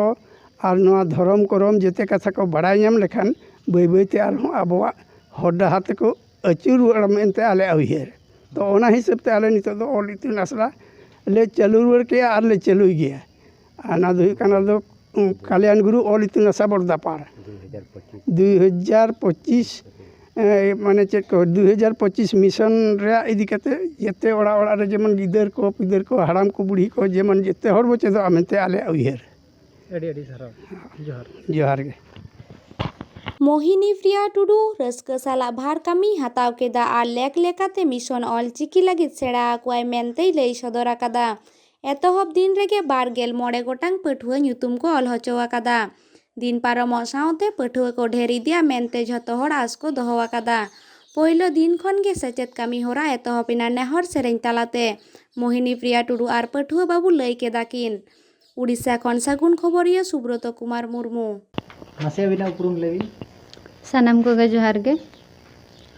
ᱟᱨ ᱱᱚᱣᱟ ᱫᱷᱚᱨᱚᱢ ᱠᱚᱨᱚᱢ ᱡᱮᱛᱮ ᱠᱟᱛᱷᱟ ᱠᱚ ᱵᱟᱲᱟᱭ ᱧᱟᱢ ᱞᱮᱠᱷᱟᱱ, ᱵᱟᱹᱭ ᱵᱟᱹᱭ ᱛᱮ ᱟᱨᱦᱚᱸ ᱟᱵᱚᱣᱟᱜ ᱦᱚᱨ ᱰᱟᱦᱟᱨ ᱛᱮᱠᱚ ᱟᱹᱪᱩᱨ ᱨᱩᱣᱟᱹᱲᱟ ᱢᱮᱱᱛᱮ ᱟᱞᱮᱭᱟᱜ ᱩᱭᱦᱟᱹᱨ᱾ ᱛᱚ, ᱚᱱᱟ ᱦᱤᱥᱟᱹᱵ ᱛᱮ ᱟᱞᱮ ᱱᱤᱛᱚᱜ ᱫᱚ ᱚᱞ ᱤᱛᱩᱱ ᱟᱥᱲᱟ ᱞᱮ ᱪᱟᱹᱞᱩ ᱨᱩᱣᱟᱹᱲ ᱠᱮᱜᱼᱟ ᱟᱨ ᱞᱮ ᱪᱟᱹᱞᱩᱭ ᱜᱮᱭᱟ᱾ ᱟᱨ ᱚᱱᱟ ᱫᱚ ᱦᱩᱭᱩᱜ ᱠᱟᱱᱟ ᱫᱚ, ᱩᱸ, ᱠᱟᱞᱭᱟᱱ ᱜᱩᱨᱩ ᱚᱞ ᱤᱛᱩᱱ ᱟᱥᱲᱟ ᱵᱚᱨᱫᱟᱯᱟᱲ᱾ ᱫᱩᱭ ᱦᱟᱡᱟᱨ ᱯᱚᱸᱪᱤᱥ, ᱮ, ᱢᱟᱱᱮ ᱪᱮᱫ ᱠᱚ, ᱫᱩᱭ ᱦᱟᱡᱟᱨ ᱯᱚᱸᱪᱤᱥ ᱢᱤᱥᱚᱱ ᱨᱮᱭᱟᱜ ᱤᱫᱤ ᱠᱟᱛᱮ ᱡᱮᱛᱮ ᱚᱲᱟᱜ ᱚᱲᱟᱜ ᱨᱮ ᱡᱮᱢᱚᱱ ᱜᱤᱫᱟᱹᱨ ᱠᱚ, ᱯᱤᱫᱟᱹᱨ ᱠᱚ, ᱦᱟᱲᱟᱢ ᱠᱚ, ᱵᱩᱲᱦᱤ ᱠᱚ, ᱡᱮᱢᱚᱱ ᱡᱮᱛᱮ ᱦᱚᱲ ᱵᱚ ᱪᱮᱫᱚᱜᱼᱟ ᱢᱮᱱᱛᱮ ᱟᱞᱮᱭᱟᱜ ᱩᱭᱦᱟᱹᱨ᱾ ᱟᱹᱰᱤ ᱟᱹᱰᱤ ᱥᱟᱨᱦᱟᱣ᱾ ᱡᱚᱦᱟᱨ᱾ ᱡᱚᱦᱟᱨ ᱜᱮ᱾ ᱢᱳᱦᱤᱱᱤ ᱯᱨᱤᱭᱟ ᱴᱩᱰᱩ ᱨᱟᱹᱥᱠᱟᱹ ᱥᱟᱞᱟᱜ ᱵᱷᱟᱨ ᱠᱟᱹᱢᱤ ᱦᱟᱛᱟᱣ ᱠᱮᱫᱟ ᱟᱨ ᱞᱮᱠ ᱞᱮᱠᱟᱛᱮ ᱢᱤᱥᱚᱱ ᱚᱞ ᱪᱤᱠᱤ ᱞᱟᱹᱜᱤᱫ ᱥᱮᱬᱟ ᱟᱠᱚᱣᱟᱭ ᱢᱮᱱᱛᱮᱭ ᱞᱟᱹᱭ ᱥᱚᱫᱚᱨ ᱟᱠᱟᱫᱟ᱾ ᱮᱛᱚᱦᱚᱵ ᱫᱤᱱ ᱨᱮᱜᱮ ᱵᱟᱨ ᱜᱮᱞ ᱢᱚᱬᱮ ᱜᱚᱴᱟᱝ ᱯᱟᱹᱴᱷᱩᱣᱟᱹ ᱧᱩᱛᱩᱢ ᱠᱚ ᱚᱞ ᱦᱚᱪᱚ ᱟᱠᱟᱫᱟ᱾ ᱫᱤᱱ ᱯᱟᱨᱚᱢᱚᱜ ᱥᱟᱶᱛᱮ ᱯᱟᱹᱴᱷᱩᱣᱟᱹ ᱠᱚ ᱰᱷᱮᱨ ᱤᱫᱤᱜᱼᱟ ᱢᱮᱱᱛᱮ ᱡᱷᱚᱛᱚ ᱦᱚᱲ ᱟᱥ ᱠᱚ ᱫᱚᱦᱚ ᱟᱠᱟᱫᱟ᱾ ᱯᱳᱭᱞᱳ ᱫᱤᱱ ᱠᱷᱚᱱ ᱜᱮ ᱥᱮᱪᱮᱫ ᱠᱟᱹᱢᱤ ᱦᱚᱨᱟ ᱮᱛᱚᱦᱚᱵ ᱮᱱᱟ ᱱᱮᱦᱚᱨ ᱥᱮᱨᱮᱧ ᱛᱟᱞᱟᱛᱮ᱾ ᱢᱳᱦᱤᱱᱤ ᱯᱨᱤᱭᱟ ᱴᱩᱰᱩ ᱟᱨ ᱯᱟᱹᱴᱷᱩᱣᱟᱹ ᱵᱟᱹᱵᱩ ᱞᱟᱹᱭ ᱠᱮᱫᱟ ᱠᱤᱱ᱾ ᱩᱲᱤᱥᱥᱟ ᱠᱷᱚᱱ ᱥᱟᱹᱜᱩᱱ ᱠᱷᱚᱵᱚᱨᱤᱭᱟᱹ ᱥᱩᱵᱨᱚᱛᱚ ᱠᱩᱢᱟᱨ ᱢᱩᱨᱢᱩ᱾ ᱢᱟᱥᱮ ᱟᱹᱵᱤᱱᱟᱜ ᱩᱯᱨᱩᱢ ᱞᱟᱹᱭ ᱵᱤᱱ᱾ ᱥᱟᱱᱟᱢ ᱠᱚᱜᱮ ᱡᱚᱦᱟᱨ ᱜᱮ᱾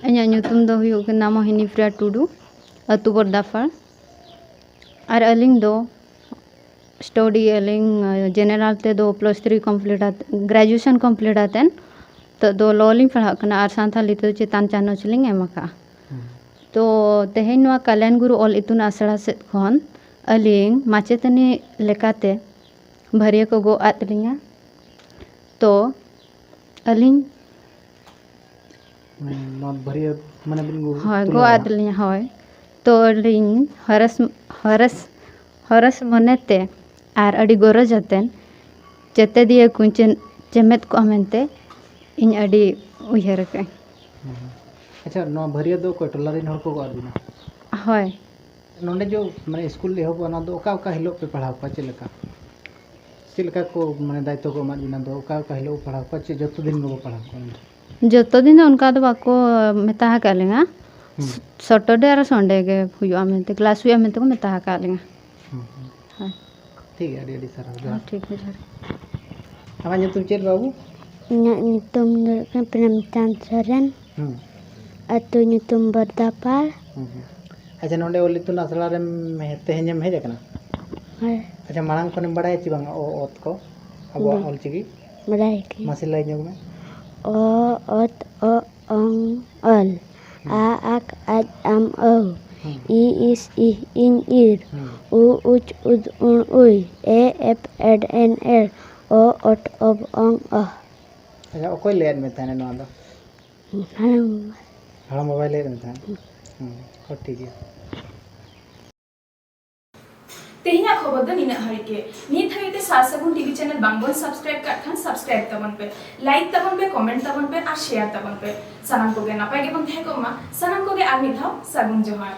ᱤᱧᱟᱹᱜ ᱧᱩᱛᱩᱢ ᱫᱚ ᱦᱩᱭᱩᱜ ᱠᱟᱱᱟ ᱢᱳᱦᱤᱱᱤ ᱯᱨᱤᱭᱟ ᱴᱩᱰᱩ, ᱟᱹᱛᱩ ᱵᱚᱨᱫᱟᱯᱟᱲ᱾ ᱟᱨ ᱟᱹᱞᱤᱧ ᱫᱚ ᱥᱴᱟᱰᱤ ᱟᱹᱞᱤᱧ, ᱡᱮᱱᱟᱨᱟᱞ ᱛᱮᱫᱚ ᱯᱞᱟᱥ ᱛᱷᱨᱤ ᱠᱚᱢᱯᱞᱤᱴ ᱟᱛᱮ, ᱜᱨᱮᱡᱩᱭᱮᱥᱚᱱ ᱠᱚᱢᱯᱞᱤᱴ ᱟᱛᱮᱱ ᱱᱤᱛᱚᱜ ᱫᱚ ᱞᱚ ᱞᱤᱧ ᱯᱟᱲᱦᱟᱜ ᱠᱟᱱᱟ ᱟᱨ ᱥᱟᱱᱛᱟᱞᱤ ᱛᱮᱫᱚ ᱪᱮᱛᱟᱱ ᱪᱟᱱᱚᱪ ᱞᱤᱧ ᱮᱢ ᱟᱠᱟᱫᱼᱟ᱾ ᱦᱩᱸ᱾ ᱛᱚ ᱛᱮᱦᱮᱧ ᱱᱚᱣᱟ ᱠᱟᱞᱭᱟᱱ ᱜᱩᱨᱩ ᱚᱞ ᱤᱛᱩᱱ ᱟᱥᱲᱟ ᱥᱮᱫ ᱠᱷᱚᱱ ᱟᱹᱞᱤᱧ ᱢᱟᱪᱮᱛᱟᱹᱱᱤ ᱞᱮᱠᱟᱛᱮ ᱵᱷᱟᱹᱨᱭᱟᱹ ᱠᱚ ᱜᱚᱜ ᱟᱫ ᱞᱤᱧᱟ᱾ ᱛᱚ ᱟᱹᱞᱤᱧ ᱢᱟᱱᱮ ᱱᱚᱣᱟ ᱵᱷᱟᱹᱨᱭᱟᱹ ᱢᱟᱱᱮ ᱵᱤᱱ ᱜᱩ-, ᱦᱳᱭ, ᱛᱩᱞᱟᱹᱣᱟ? ᱜᱚᱜ ᱟᱫ ᱞᱤᱧᱟ, ᱦᱳᱭ᱾ ᱛᱚ ᱟᱹᱞᱤᱧ ᱦᱚᱨᱚᱥ, ᱦᱚᱨᱚᱥ, ᱦᱚᱨᱚᱥ ᱢᱚᱱᱮᱛᱮ ᱟᱨ ᱟᱹᱰᱤ ᱜᱚᱨᱚᱡᱽ ᱟᱛᱮᱱ ᱪᱮᱛᱮᱫᱤᱭᱟᱹ ᱠᱚᱧ ᱪᱮ-, ᱪᱮᱢᱮᱫ ᱠᱚᱜᱼᱟ ᱢᱮᱱᱛᱮ ᱤᱧ ᱟᱹᱰᱤ ᱩᱭᱦᱟᱹᱨ ᱟᱠᱟᱫᱟᱹᱧ᱾ ᱦᱩᱸ᱾ ᱟᱪᱪᱷᱟ, ᱱᱚᱣᱟ ᱵᱷᱟᱹᱨᱭᱟᱹ ᱫᱚ ᱚᱠᱚᱭ ᱴᱚᱞᱟ ᱨᱮᱱ ᱦᱚᱲ ᱠᱚ ᱜᱚᱜ ᱟᱫ ᱵᱤᱱᱟ? ᱦᱳᱭ᱾ ᱱᱚᱰᱮ ᱡᱚ, ᱢᱟᱱᱮ, ᱥᱠᱩᱞ ᱮᱦᱚᱵᱚᱜᱼᱟ, ᱚᱱᱟ ᱫᱚ ᱚᱠᱟ ᱚᱠᱟ ᱦᱤᱞᱳᱜ ᱯᱮ ᱯᱟᱲᱦᱟᱣ ᱠᱚᱣᱟ? ᱪᱮᱫ ᱞᱮᱠᱟ? ᱪᱮᱫ ᱞᱮᱠᱟ ᱠᱚ, ᱢᱟᱱᱮ, ᱫᱟᱭᱤᱛᱛᱚ ᱠᱚ ᱮᱢᱟᱫ ᱵᱤᱱᱟ ᱫᱚ? ᱚᱠᱟ ᱚᱠᱟ ᱦᱤᱞᱳᱜ ᱯᱟᱲᱦᱟᱣ ᱠᱚᱣᱟ? ᱪᱮᱫ ᱡᱚᱛᱚ ᱫᱤᱱ ᱜᱮᱵᱚ ᱯᱟᱲᱦᱟᱣ ᱠᱚᱣᱟ? ᱡᱚᱛᱚ ᱫᱤᱱ ᱫᱚ ᱚᱱᱠᱟ ᱫᱚ ᱵᱟᱠᱚ ᱢᱮᱛᱟ ᱟᱠᱟᱫ ᱞᱤᱧᱟ᱾ ᱦᱩᱸ᱾ ᱥᱟᱴᱟᱨᱰᱮ ᱟᱨ ᱥᱟᱱᱰᱮ ᱜᱮ ᱦᱩᱭᱩᱜᱼᱟ ᱢᱮᱱᱛᱮ, ᱠᱞᱟᱥ ᱦᱩᱭᱩᱜᱼᱟ ᱢᱮᱱᱛᱮ ᱠᱚ ᱢᱮᱛᱟ ᱟᱠᱟᱫ ᱞᱤᱧᱟ᱾ ᱦᱩᱸ, ᱦᱩᱸ᱾ ᱦᱳᱭ᱾ ᱴᱷᱤᱠ ᱜᱮᱭᱟ, ᱟᱹᱰᱤ ᱟᱹᱰᱤ ᱥᱟᱨᱦᱟᱣ᱾ ᱡᱚᱦᱟᱨ᱾ ᱦᱮᱸ, ᱴᱷᱤᱠ ᱜᱮᱭᱟ, ᱡᱚᱦᱟᱨ᱾ ᱟᱢᱟᱜ ᱧᱩᱛᱩᱢ ᱪᱮᱫ, ᱵᱟᱹᱵᱩ? ᱤᱧᱟᱹᱜ ᱧᱩᱛᱩᱢ ᱫᱚ ᱦᱩᱭᱩᱜ ᱠᱟᱱᱟ ᱯᱨᱮᱢᱪᱟᱸᱫᱽ ᱥᱚᱨᱮᱱ᱾ ᱦᱩᱸ᱾ ᱟᱹᱛᱩ ᱧᱩᱛᱩᱢ ᱵᱚᱨᱫᱟᱯᱟᱲ᱾ ᱦᱩᱸ, ᱦᱩᱸ᱾ ᱟᱪᱪᱷᱟ, ᱱᱚᱰᱮ ᱚᱞ ᱤᱛᱩᱱ ᱟᱥᱲᱟ ᱨᱮᱢ ᱦᱮ-, ᱛᱮᱦᱮᱧᱮᱢ ᱦᱮᱡ ᱟᱠᱟᱱᱟ? ᱦᱳᱭ᱾ ᱟᱪᱪᱷᱟ, ᱢᱟᱲᱟᱝ ᱠᱷᱚᱱᱮᱢ ᱵᱟᱲᱟᱭᱟ ᱪᱮ ᱵᱟᱝ ᱚ ᱚᱛ ᱠᱚ, ᱟᱵᱚᱣᱟᱜ ᱵᱟᱝ᱾ ᱚᱞᱪᱤᱠᱤ? ᱵᱟᱲᱟᱭ ᱜᱮ᱾ ᱢᱟᱥᱮ ᱞᱟᱹᱭ ᱧᱚᱜ ᱢᱮ᱾ ᱚ, ᱚᱛ, ᱚ, ᱚᱝ, ᱚᱞ᱾ ᱦᱩᱸ᱾ ᱟ, ᱟᱠ, ᱟᱡ, ᱟᱢ, ᱟᱹᱣ᱾ ᱦᱩᱸ᱾ ᱤ, ᱤᱥ, ᱤᱦ, ᱤᱧ, ᱤᱨ᱾ ᱦᱩᱸ᱾ ᱩ, ᱩᱪ, ᱩᱫ, ᱩᱬ, ᱩᱭ᱾ ᱮ, ᱮᱯ, ᱮᱰ, ᱮᱱ, ᱮᱲ᱾ ᱚ, ᱚᱴ, ᱚᱵ, ᱚᱝ, ᱚᱦ᱾ ᱟᱪᱪᱷᱟ, ᱚᱠᱚᱭ ᱞᱟᱹᱭᱟᱫ ᱢᱮ ᱛᱟᱦᱮᱱᱟ ᱱᱚᱣᱟ ᱫᱚ? ᱦᱟᱲᱟᱢ ᱵᱟᱵᱟ᱾ ᱦᱟᱲᱟᱢ ᱵᱟᱵᱟᱭ ᱞᱟᱹᱭᱟᱫ ᱢᱮ ᱛᱟᱦᱮᱸᱫ? ᱦᱩᱸ᱾ ᱦᱩᱸ, ᱦᱚᱸ, ᱴᱷᱤᱠ ᱜᱮᱭᱟ᱾ ᱛᱮᱦᱮᱧᱟᱜ ᱠᱷᱚᱵᱚᱨ ᱫᱚ ᱱᱤᱱᱟᱹᱜ ᱦᱟᱹᱨᱤᱡ ᱜᱮ᱾ ᱱᱤᱛ ᱦᱟᱹᱵᱤᱡ ᱛᱮ ᱥᱟᱨ ᱥᱟᱹᱜᱩᱱ ᱴᱤᱵᱷᱤ ᱪᱮᱱᱮᱞ ᱵᱟᱝ ᱵᱚᱱ ᱥᱟᱵᱥᱠᱨᱟᱭᱤᱵ ᱠᱟᱜ ᱠᱷᱟᱱ ᱥᱟᱵᱥᱠᱨᱟᱭᱤᱵ ᱛᱟᱵᱚᱱ ᱯᱮ, ᱞᱟᱭᱤᱠ ᱛᱟᱵᱚᱱ ᱯᱮ, ᱠᱚᱢᱮᱱᱴ ᱛᱟᱵᱚᱱ ᱯᱮ ᱟᱨ ᱥᱮᱭᱟᱨ ᱛᱟᱵᱚᱱ ᱯᱮ᱾ ᱥᱟᱱᱟᱢ ᱠᱚᱜᱮ ᱱᱟᱯᱟᱭ ᱜᱮᱵᱚᱱ ᱛᱟᱦᱮᱸ ᱠᱚᱜ ᱢᱟ᱾ ᱥᱟᱱᱟᱢ ᱠᱚᱜᱮ ᱟᱨ ᱢᱤᱫ ᱫᱷᱟᱣ ᱥᱟᱹᱜᱩᱱ ᱡᱚᱦᱟᱨ᱾